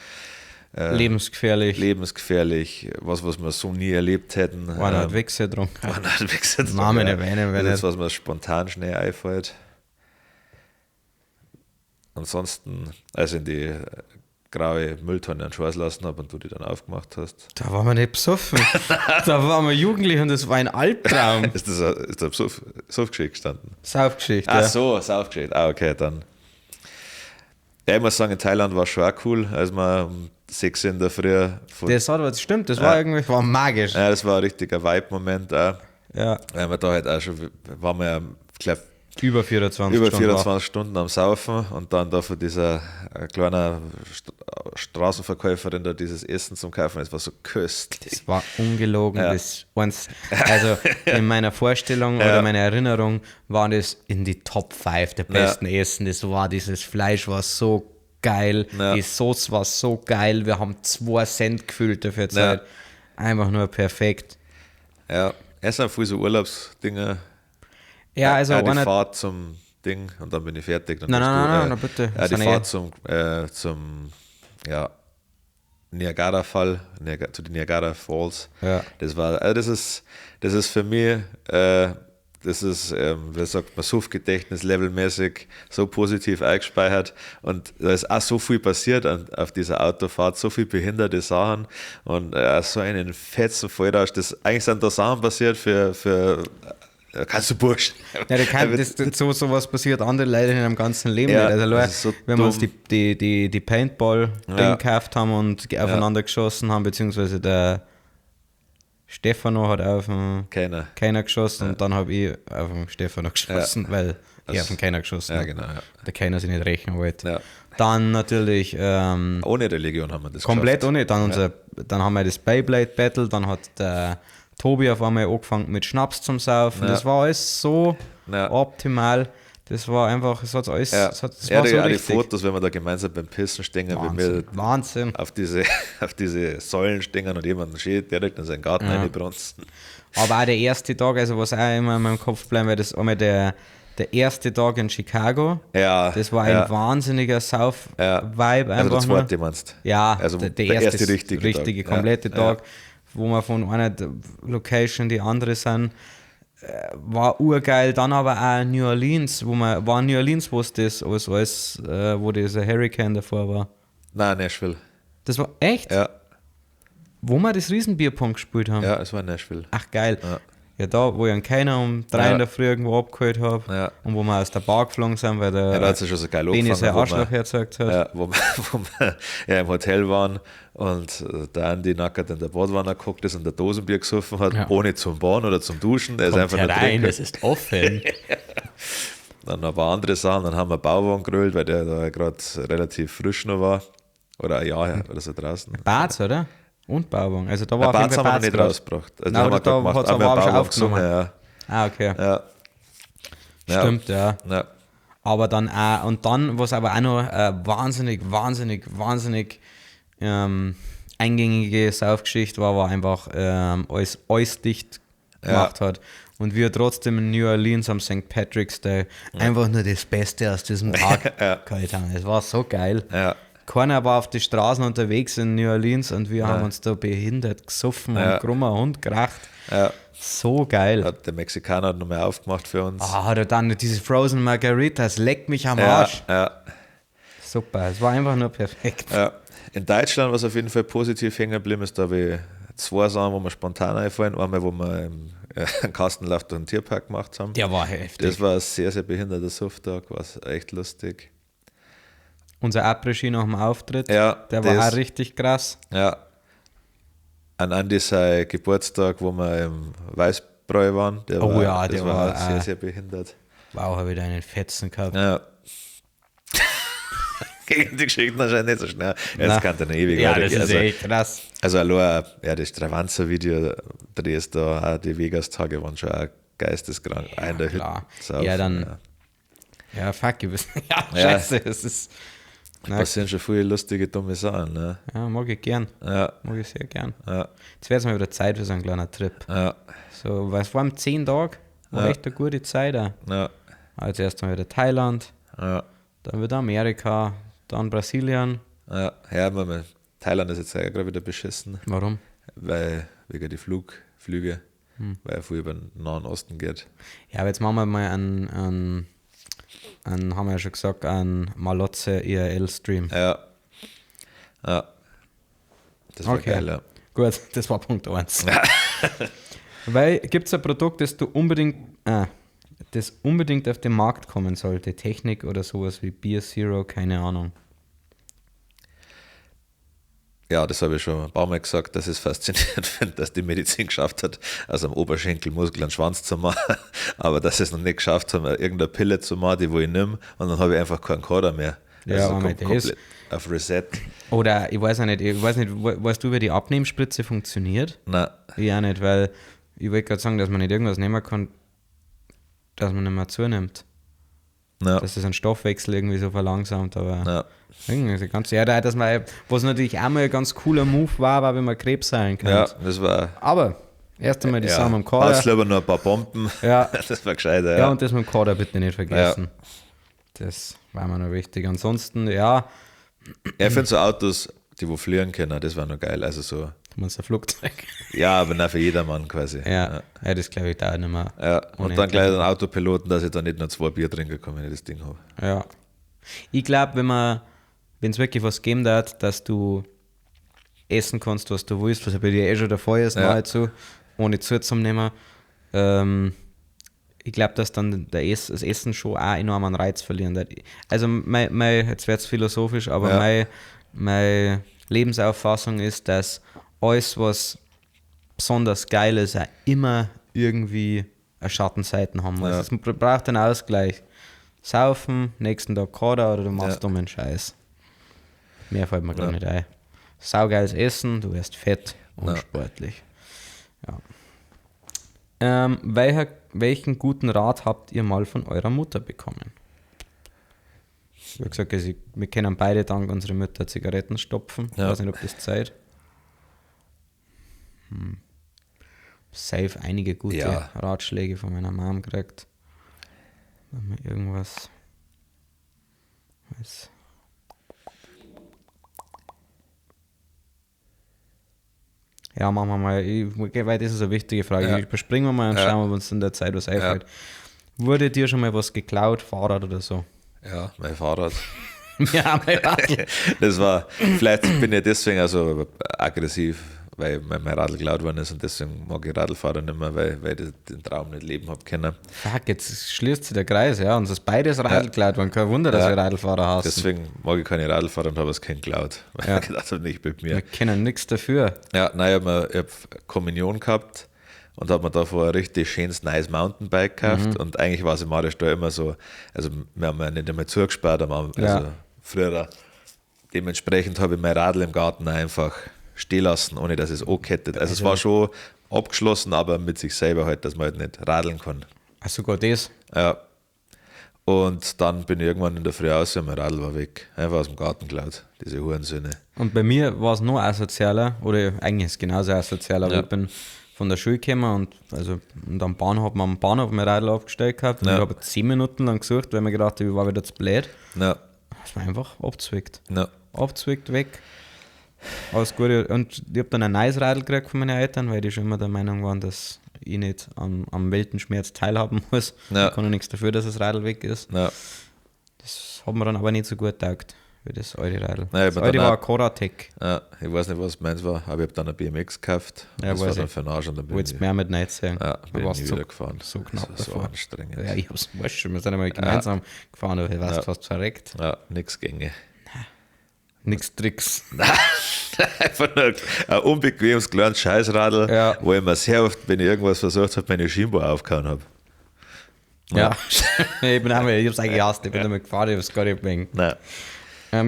Lebensgefährlich. lebensgefährlich, was wir so nie erlebt hätten. Einer hat Wichse getrunken. Einer hat Wichse getrunken, Namen ja. erwähnen wir Das ist nicht. was mir spontan schnell einfällt. Ansonsten, also in die graue Mülltonne an Schweiß lassen habe und du die dann aufgemacht hast. Da waren wir nicht besoffen. Da waren wir jugendlich und das war ein Albtraum. Ist das ist da Suff-Geschichte gestanden? Saufgeschichte. Ach so, Saufgeschichte. Ah, okay, dann. Ja, ich muss sagen, in Thailand war schon auch cool, als wir um 6 Uhr in der Früh. Das hat was, stimmt, das war irgendwie war magisch. Ja, das war ein richtiger Vibe-Moment auch. Ja. Weil wir da halt auch schon, waren wir ja, glaub, über 24 über 24 Stunden am Saufen und dann da von dieser kleinen Straßenverkäuferin da dieses Essen zum Kaufen, das war so köstlich. Das war ungelogen. Ja. Das eins, also in meiner Vorstellung oder meiner Erinnerung waren das in die Top 5 der besten Essen. Das war, dieses Fleisch war so geil, die Sauce war so geil, wir haben 2 Cent gefühlt dafür Zeit. Einfach nur perfekt. Ja, es sind viel so Urlaubsdinge. Ja, also die Fahrt zum Ding und dann bin ich fertig. Dann nein, bitte. Ja, die Fahrt zum Niagara-Fall, zu den Niagara Falls. Ja. Das war, also das ist für mich, das ist, wie sagt man, Suff-Gedächtnis levelmäßig so positiv eingespeichert und da ist auch so viel passiert auf dieser Autofahrt, so viel behinderte Sachen und so einen fetzen Vollrausch. Das, eigentlich sind da Sachen passiert für kannst du Bursch. Ja, da kann, das, so, sowas passiert andere leider in ihrem ganzen Leben nicht. Also, Leute, so wenn wir uns die Paintball-Ding gekauft haben und aufeinander geschossen haben, beziehungsweise der Stefano hat auf den Keiner geschossen und dann habe ich auf den Stefano geschossen, weil er auf den Keiner geschossen hat. Genau, ja. Der Keiner sich nicht rächen wollte. Ja. Dann natürlich ohne Religion haben wir das komplett geschafft. Ohne. Dann, dann haben wir das Beyblade Battle, dann hat der Tobi auf einmal angefangen mit Schnaps zum Saufen. Ja. Das war alles so optimal. Das war einfach, es hat alles, es hat, das war so richtig. Die Fotos, wenn wir da gemeinsam beim Pissen stehen, Wahnsinn. Wenn wir Wahnsinn. Auf diese Säulen stehen und jemanden steht, direkt in seinen Garten reinbrunzen. Aber auch der erste Tag, also was auch immer in meinem Kopf bleiben wird, ist einmal der erste Tag in Chicago. Ja. Das war ein wahnsinniger Sauf-Vibe. Also der zweite meinst du? Ja, also der erste richtige komplette Tag, wo wir von einer Location in die andere sind. War urgeil. Dann aber auch New Orleans, wo New Orleans, wo es das alles, wo dieser Hurricane davor war. Nein, Nashville. Das war echt? Ja. Wo wir das Riesenbierpong gespielt haben. Ja, es war Nashville. Ach geil. Ja. Ja, da, wo ich einen Keiner um 3 in der Früh irgendwo abgeholt habe und wo wir aus der Bar geflogen sind, weil der da hat's ja schon so geil Beni sein Arschloch hergezeigt hat. Ja, wo wir im Hotel waren und der Andi nackert in der Badwanne geguckt ist und der Dosenbier gesoffen hat, ohne zum Bahn oder zum Duschen. Der ist einfach nur herein, es ist offen. Dann ein paar andere Sachen, dann haben wir Bauwagen gerollt, weil der da gerade relativ frisch noch war. Oder ein Jahr her oder so draußen. Bad, oder? Und Bauwagen. Also da war auf jeden Fall haben wir nicht rausgebracht. Also nein, aber da hat es aber schon aufgenommen. Ja. Ah, okay. Ja. Stimmt, ja. Aber dann auch, und dann, was aber auch noch wahnsinnig, wahnsinnig, wahnsinnig eingängige Saufgeschichte war, war einfach alles dicht gemacht hat. Und wir trotzdem in New Orleans am St. Patrick's Day einfach nur das Beste aus diesem Tag geholt haben. Es war so geil. Ja. Keiner war auf die Straßen unterwegs in New Orleans und wir haben uns da behindert gesoffen und krummer Hund geracht. Ja. So geil. Hat der Mexikaner hat nochmal aufgemacht für uns. Ah, hat er dann diese Frozen Margaritas, leck mich am Arsch. Ja. Super, es war einfach nur perfekt. Ja. In Deutschland, was auf jeden Fall positiv hängen geblieben ist, da habe ich 2 Sachen, wo wir spontan einfallen. Einmal, wo wir im Kastenlauf durch den Tierpark gemacht haben. Der war heftig. Das war ein sehr, sehr behinderter Sufftag, war echt lustig. Unser Après-Ski nach dem Auftritt, der war auch richtig krass. Ja. An Andi sein Geburtstag, wo wir im Weißbräu waren, der war sehr, sehr behindert. Wow, habe ich da einen Fetzen gehabt. Ja. Gegen die Geschichten anscheinend nicht so schnell. Jetzt kann der ewig Ja, das ist also, echt krass. Also allein, ja, das Stravanzer-Video drehst da, auch die Vegas-Tage waren schon auch geisteskrank. Ja, in der klar. Hütte. Ja, dann. Ja, fuck, ich weiß. Ja, scheiße, es ist. Da passieren schon viele lustige, dumme Sachen. Ne? Ja, mag ich gern. Ja. Mag ich sehr gern. Ja. Jetzt wäre es mal wieder Zeit für so einen kleinen Trip. Ja. So, weil es waren 10 Tage, war echt eine gute Zeit. Auch. Ja. Also erst mal wieder Thailand, dann wieder Amerika, dann Brasilien. Ja, ja, Thailand ist jetzt ja gerade wieder beschissen. Warum? Weil wegen die Flüge, weil er viel über den Nahen Osten geht. Ja, aber jetzt machen wir mal einen, haben wir ja schon gesagt, einen Malotze IRL-Stream. Ja. Ja. Das war Okay. geil, ja. Gut, das war Punkt 1. Weil gibt es ein Produkt, das du unbedingt, das unbedingt auf den Markt kommen sollte? Technik oder sowas wie Beer Zero, keine Ahnung. Ja, das habe ich schon ein paar Mal gesagt, dass ich es faszinierend finde, dass die Medizin geschafft hat, aus einem Oberschenkelmuskel einen Schwanz zu machen, aber dass sie es noch nicht geschafft haben, irgendeine Pille zu machen, die wo ich nehme, und dann habe ich einfach keinen Kader mehr. Ja, Also aber kommt das- komplett auf Reset. Oder ich weiß auch nicht, weißt du, wie die Abnehmspritze funktioniert? Nein, Ich auch nicht, weil ich wollte gerade sagen, dass man nicht irgendwas nehmen kann, dass man nicht mehr zunimmt. nein, Dass das einen Stoffwechsel irgendwie so verlangsamt, aber nein. irgendwie so ganz, ja, da, dass man, was natürlich auch mal ein ganz cooler Move war, war, wenn man Krebs heilen kann. Ja, das war. Aber erst einmal die Ja, Sache mit dem Kader. Haut's lieber noch ein paar Bomben. Ja. Das war gescheiter, Ja, ja. und das mit dem Kader bitte nicht vergessen. Das war mir noch wichtig. Ansonsten, ja, Ja, ich finde so Autos, die wo fliegen können, das war noch geil. Also so, du meinst ein Flugzeug. ja, aber nicht für jedermann quasi. Ja, ja, das glaube ich da auch nicht mehr. Ja, und Ohne dann gleich einen Autopiloten, dass ich da nicht nur 2 Bier trinken kann, wenn ich das Ding habe. Ja. Ich glaube, wenn es wirklich was geben darf, dass du essen kannst, was du willst, was ja bei dir eh schon der Fall ist, Ja. nahezu, ohne zuzunehmen. Ich glaube, dass dann das Essen schon auch enorm an Reiz verlieren wird. Also, jetzt wird es philosophisch, aber Ja. meine Lebensauffassung ist, dass alles, was besonders geil ist, auch immer irgendwie eine Schattenseiten haben muss. Ja. Es braucht einen Ausgleich. Saufen, nächsten Tag Kader oder du machst Ja. dummen Scheiß. Mehr fällt mir gerade Ja. nicht ein. Saugeiles Essen, du wirst fett und Ja. sportlich. Ja. Welchen guten Rat habt ihr mal von eurer Mutter bekommen? Wie gesagt, also wir kennen beide dank unserer Mütter Zigaretten stopfen. Ich Ja. weiß nicht, ob das Zeit. Safe einige gute Ja. Ratschläge von meiner Mom gekriegt. Wenn man irgendwas weiß. Ja, machen wir mal. Weil das ist eine wichtige Frage. Ja. Überspringen wir mal und Ja. schauen, ob uns in der Zeit was einfällt. Wurde dir schon mal was geklaut, Fahrrad oder so? Ja, mein Fahrrad. Ja, mein Radl. Das war, vielleicht bin ich deswegen also aggressiv, weil mein Radl geklaut worden ist und deswegen mag ich Radlfahrer nicht mehr, weil ich den Traum nicht leben habe können. Fuck, jetzt schließt sich der Kreis, ja. Uns ist beides Radl geklaut worden. Kein Wunder, dass Ja. wir Radlfahrer hassen. Deswegen mag ich keine Radlfahrer und habe es keinen geklaut, weil Ja. ich gedacht habe, nicht mit mir. Wir kennen nichts dafür. Ja, nein, ich hab Kommunion gehabt und habe mir davor ein richtig schönes, nice Mountainbike gekauft. Mhm. Und eigentlich war es im Marisch da immer so, also wir haben ja nicht einmal zugespart, aber also Ja. früher. Dementsprechend habe ich mein Radl im Garten einfach stehen lassen, ohne dass es angekettet. Also es war schon abgeschlossen, aber mit sich selber halt, dass man halt nicht radeln kann. Ach, sogar das. Ja. Und dann bin ich irgendwann in der Früh raus und mein Radl war weg. Einfach aus dem Garten geklaut, diese Hurensöhne. Und bei mir war es noch asozialer, oder eigentlich ist es genauso asozial, aber Ja. ich bin von der Schule gekommen und am Bahnhof, am Bahnhof mein Radl aufgestellt gehabt und Ja. ich habe 10 Minuten lang gesucht, weil ich mir gedacht habe, ich war wieder zu blöd. Ja, Das war einfach abzwickt. ja. Abzwickt, weg. Alles Gute. Und ich habe dann ein neues Radl gekriegt von meinen Eltern, weil die schon immer der Meinung waren, dass ich nicht am Weltenschmerz teilhaben muss. Ja. Ich kann ja nichts dafür, dass das Radl weg ist. Ja. Das hat mir dann aber nicht so gut taugt, wie das alte Radl. Ja, ich das hab alte dann war auch- ein Coratec. Ja, ich weiß nicht, was meins war, aber ich habe dann ein BMX gekauft. Und Ja, das war weiß dann ich. für den Arsch und dann bin Wolltest ich, mehr mit nicht sehen. ja, Du bin ich warst nie so, wieder gefahren. so knapp Das war so davor. anstrengend. Ja, ich hab's weißt schon, wir sind einmal gemeinsam gefahren, aber ich warst Ja. fast verreckt. Ja, nix Gänge. Nix Tricks. Einfach nur ein unbequemes kleines Scheißradl, Ja. wo ich mir sehr oft, wenn ich irgendwas versucht habe, meine Schienbein aufgehauen habe. Ja, ich bin einmal, ich hab's eigentlich gehasst, ich bin einmal gefahren, ich hab's gar nicht wegen. Nein.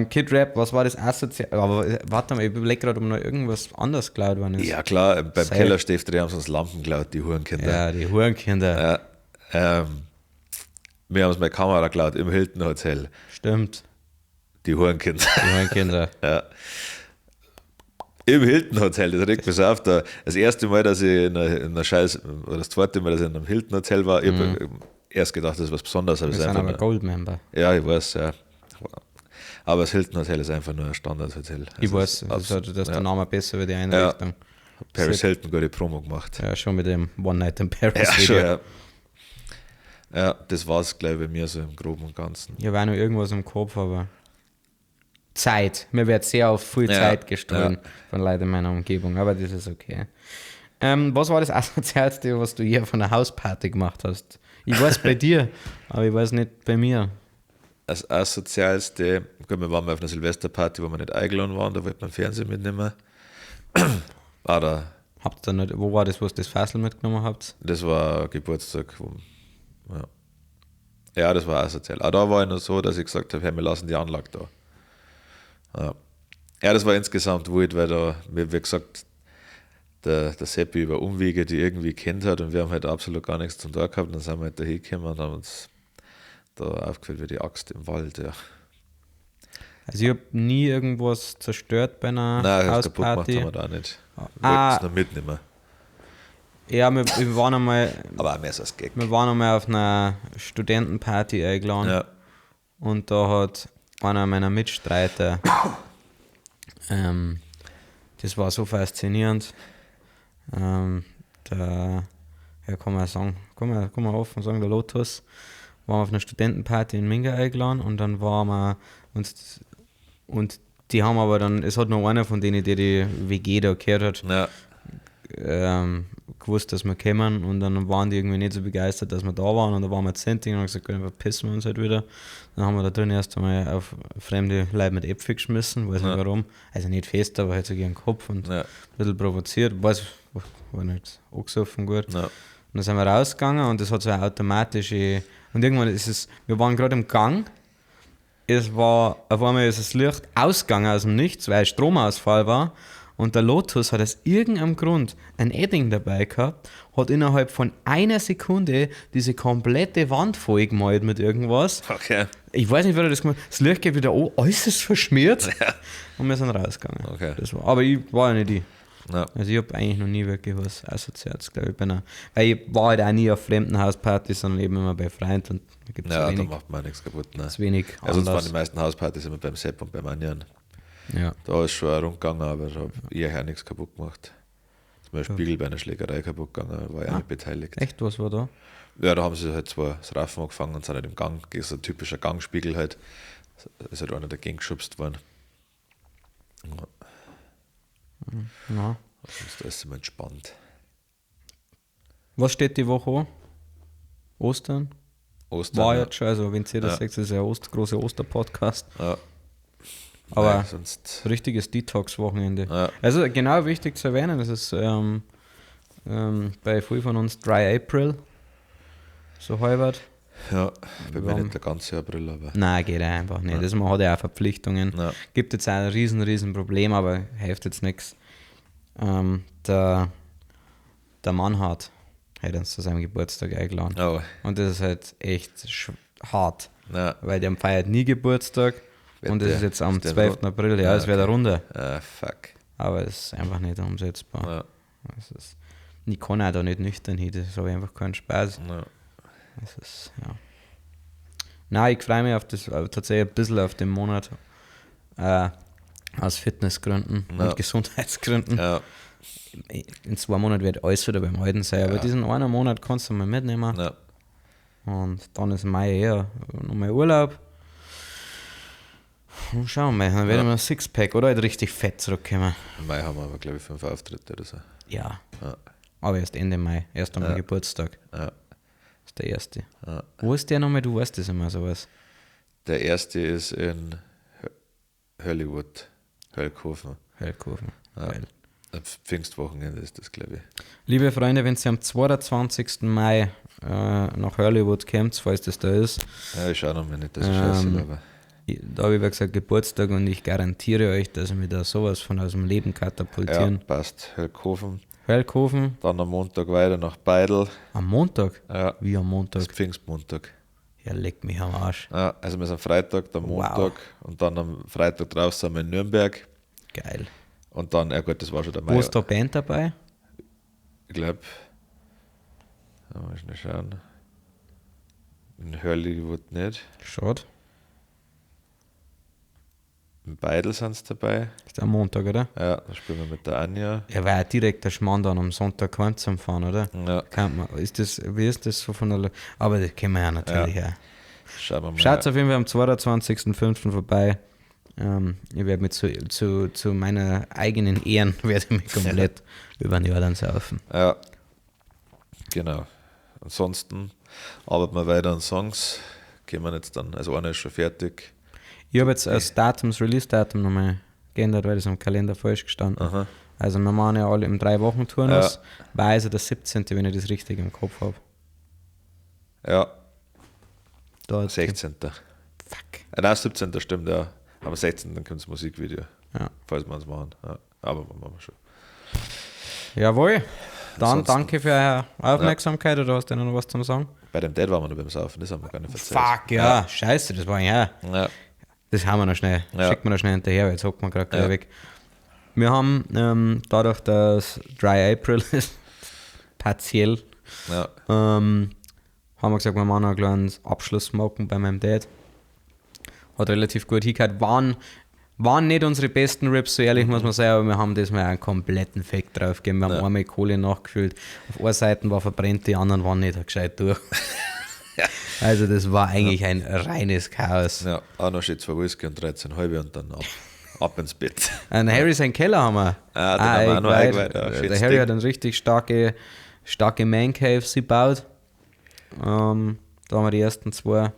Kid Rap, was war das asozial? Aber warte mal, ich überlege gerade, ob noch irgendwas anderes geklaut worden ist. Ja, klar, beim Safe. Kellerstift haben sie uns Lampen geklaut, die Hurenkinder. Ja, die Hurenkinder. Ja, wir haben uns meine Kamera geklaut im Hilton Hotel. Stimmt, Die Hurenkinder. die Hurenkinder. Ja. Im Hilton Hotel, das regt mich so auf. Da, das erste Mal, dass ich in einer Scheiß, oder das zweite Mal, dass ich in einem Hilton Hotel war, ich habe erst gedacht, das ist was Besonderes. Aber Mhm. Wir es ist sind einfach aber nur, Gold-Member. ja, ich weiß, ja. Aber das Hilton Hotel ist einfach nur ein Standardhotel. Ich Also weiß, es ist das hat, dass ja. der Name besser wie die Einrichtung. Paris Hilton gute Promo gemacht. Ja, schon mit dem One Night in Paris. Ja, schon, Video. ja. Ja, das war es, glaube ich, bei mir so im Groben und Ganzen. Ich habe auch noch irgendwas im Kopf, aber. Zeit. Mir wird sehr oft viel Zeit gestohlen von Leuten in meiner Umgebung, aber das ist okay. Was war das Asozialste, was du hier von der Hausparty gemacht hast? Ich weiß bei dir, aber ich weiß nicht bei mir. Das Asozialste, gut, wir waren mal auf einer Silvesterparty, wo wir nicht eingeladen waren, da wollte man Fernsehen mitnehmen. War da. Habt ihr nicht, wo war das, wo ihr das Fassel mitgenommen habt? Das war Geburtstag. Wo, ja. Ja, das war asozial. Auch da war ich noch so, dass ich gesagt habe, hey, wir lassen die Anlage da. Ja, ja, das war insgesamt wild, weil da, wie gesagt, der Seppi über Umwege, die irgendwie kennt hat, und wir haben halt absolut gar nichts zum Tag gehabt. Und dann sind wir halt da hingekommen und haben uns da aufgeführt wie die Axt im Wald, ja. Also ich habe nie irgendwas zerstört bei einer Nein, das kaputt gemacht Hausparty. haben wir da auch nicht. Wir Ah. wollten es noch mitnehmen. Ja, wir waren einmal, Aber auch mehr so als Gag. wir waren einmal auf einer Studentenparty eingeladen. Ja. Und da hat einer meiner Mitstreiter, das war so faszinierend, der, ja, kann man sagen, kann man offen sagen, der Lotus, war auf einer Studentenparty in Minga eingeladen und dann waren wir, und die haben aber dann, es hat noch einer von denen, der die WG da gehört hat, Ja. gewusst, dass wir kommen, und dann waren die irgendwie nicht so begeistert, dass wir da waren, und da waren wir 10 und haben gesagt, gut, dann verpissen wir uns halt wieder. Dann haben wir da drin erst einmal auf fremde Leute mit Äpfel geschmissen, weiß nicht warum, also nicht fest, aber halt so gegen den Kopf und Ja. ein bisschen provoziert, weiß, war nicht angesoffen gut. Ja. Und dann sind wir rausgegangen und das hat so eine automatische, und irgendwann ist es, wir waren gerade im Gang, es war, auf einmal ist das Licht ausgegangen aus dem Nichts, weil Stromausfall war. Und der Lotus hat aus irgendeinem Grund ein Edding dabei gehabt, hat innerhalb von einer Sekunde diese komplette Wand vollgemalt mit irgendwas. Okay. Ich weiß nicht, wer das gemacht hat. Das Licht geht wieder an, alles ist verschmiert. Und wir sind rausgegangen. Okay. Das war, aber ich war ja nicht ich. Ja. Also ich habe eigentlich noch nie wirklich was Asoziales, glaube ich, bei einer, weil ich war halt auch nie auf fremden Hauspartys, sondern eben immer bei Freunden und da gibt es Ja, da wenig, macht man nichts kaputt. Ne. wenig Ja, sonst waren Anlass. die meisten Hauspartys immer beim Sepp und beim Anjan. Ja. Da ist schon rund gegangen, aber da hab ich auch nichts kaputt gemacht. Ist mir ein Spiegel bei einer Schlägerei kaputt gegangen, war ich auch nicht beteiligt. Echt, was war da? Ja, da haben sie halt zwei das Raffen angefangen und sind halt im Gang, ist ein typischer Gangspiegel halt. Ist halt einer dagegen geschubst worden. Ja, Ja. sonst ist immer entspannt. Was steht die Woche an? Ostern? Ostern. War ja. jetzt schon, also wenn ihr das Ja. seht, ist ja große Oster-Podcast. Ja. Aber Nein, sonst. richtiges Detox-Wochenende. Ja. Also genau wichtig zu erwähnen, das ist bei vielen von uns Dry April. So halbert. Ja, bei mir Warum? nicht der ganze April, aber. Nein, geht einfach nicht. Das, man hat ja auch Verpflichtungen. Ja. Gibt jetzt auch ein riesen, riesen Problem, aber hilft jetzt nichts. Der Mannhardt hat uns zu seinem Geburtstag eingeladen. Oh. Und das ist halt echt hart. Ja. Weil der feiert nie Geburtstag. Wird und das der- ist jetzt am ist der 12. rund? April, ja, Ah, es wäre der Runde. Ah, fuck. Aber es ist einfach nicht umsetzbar. Ja. Es ist, ich kann auch da nicht nüchtern hin, das habe ich einfach keinen Spaß. Ja. Das ist, ja. Nein, ich freue mich auf das, tatsächlich ein bisschen auf den Monat. Aus Fitnessgründen Ja. und Gesundheitsgründen. Ja. In 2 Monaten wird alles wieder beim Alten sein, aber diesen einen Monat kannst du mal mitnehmen. Ja. Und dann ist Mai eher nochmal Urlaub. Und schauen wir mal, dann werden wir ein Sixpack oder halt richtig fett zurückkommen. Im Mai haben wir aber, glaube ich, 5 Auftritte oder so. Ja. Ja. Aber erst Ende Mai, erst am Ja. Geburtstag. Ja. Ist der erste. Ja. Wo ist der nochmal? Du weißt das immer sowas. Der erste ist in Hollywood, Höllkofen. Höllkofen. Ja. Geil. Am Pfingstwochenende ist das, glaube ich. Liebe Freunde, wenn ihr am 22. Mai nach Hollywood kommt, falls das da ist, Ja, ich schaue noch mal nicht, dass ich scheiße aber. da habe ich wie gesagt Geburtstag und ich garantiere euch, dass wir da sowas von aus dem Leben Ja, katapultieren. passt. Höllkofen. Höllkofen Dann am Montag weiter nach Beidel. am Montag? Ja. Wie am Das Montag? ist Pfingstmontag. Ja, leck mich am Arsch. Ja, also wir sind Freitag, dann Montag und dann am Freitag drauf sind wir in Nürnberg. Geil. Und dann, ja gut, das war schon der Mai. Wo ist da Band dabei? Ich glaube, da muss ich schnell schauen. In Hollywood nicht. Schade. In Beidel sind sie dabei. Ist am Montag, oder? Ja, da spielen wir mit der Anja. Ja, war ja direkt der Schmarrn dann am Sonntag heim zum Fahren, oder? Ja. Kann man, ist das, wie ist das so von der. Aber das kennen wir ja natürlich auch. Schauen wir mal. Schaut auf jeden Fall am 22.05. vorbei. Ich werde mich zu meiner eigenen Ehren werde ich mich komplett über den Jordan saufen. Ja, genau. Ansonsten arbeiten wir weiter an Songs. Gehen wir jetzt dann, also einer ist schon fertig. Ich habe jetzt das Datum, das Release-Datum nochmal geändert, weil das am Kalender falsch gestanden. Aha. Also wir machen ja alle im 3-Wochen-Turnus, war also der 17., wenn ich das richtig im Kopf habe. Ja, Da 16. Fuck. Nein, 17. stimmt, ja. Am 16. kommt das Musikvideo, Ja. falls wir es machen. Ja, aber machen wir schon. Jawohl. Dann Ansonsten- danke für eure Aufmerksamkeit, oder hast du noch was zum Sagen? Bei dem Dad waren wir noch beim Saufen, das haben wir gar nicht erzählt. Fuck, ja. Scheiße, das war ja. Ja, Das haben wir noch schnell. Ja. Schicken wir noch schnell hinterher, weil jetzt hocken wir gerade gleich Ja. weg. Wir haben dadurch, dass Dry April ist, partiell, ja, haben wir gesagt, wir machen noch ein kleines Abschlusssmoken bei meinem Dad. Hat relativ gut hingehört. Waren nicht unsere besten Rips, so ehrlich muss man sagen, aber wir haben diesmal einen kompletten Fake draufgegeben. Wir haben einmal Kohle nachgefüllt. Auf einer Seite war verbrennt, die anderen waren nicht gescheit durch. Also das war eigentlich ein reines Chaos. ja. Auch noch steht zwei Whisky und 13 halbe und dann ab ins Bett. An Harry sein Keller haben wir. Ah, den haben wir auch noch eingeweiht. eingeweiht, ja, Der schönes Harry Ding. hat eine richtig starke Man Cave sie gebaut. Da haben wir die ersten zwei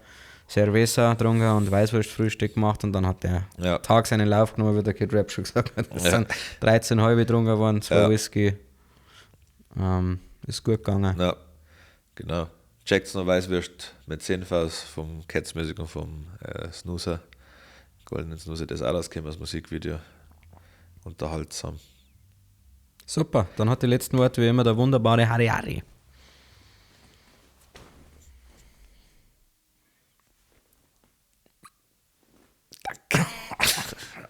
Cerveza getrunken und Weißwurstfrühstück gemacht und dann hat der Ja. Tag seinen Lauf genommen, wie der Kid Rap schon gesagt hat. Es Ja. sind 13 halbe getrunken worden, zwei Ja. Whisky. Ist gut gegangen. Ja, genau. Checkt's noch Weißwürst mit 10 Fass vom Cats Music und vom Snoozer. Goldenen Snoozer, das ist auch rausgekommen als Musikvideo. Unterhaltsam. Super, dann hat die letzten Worte wie immer der wunderbare Harry Harry.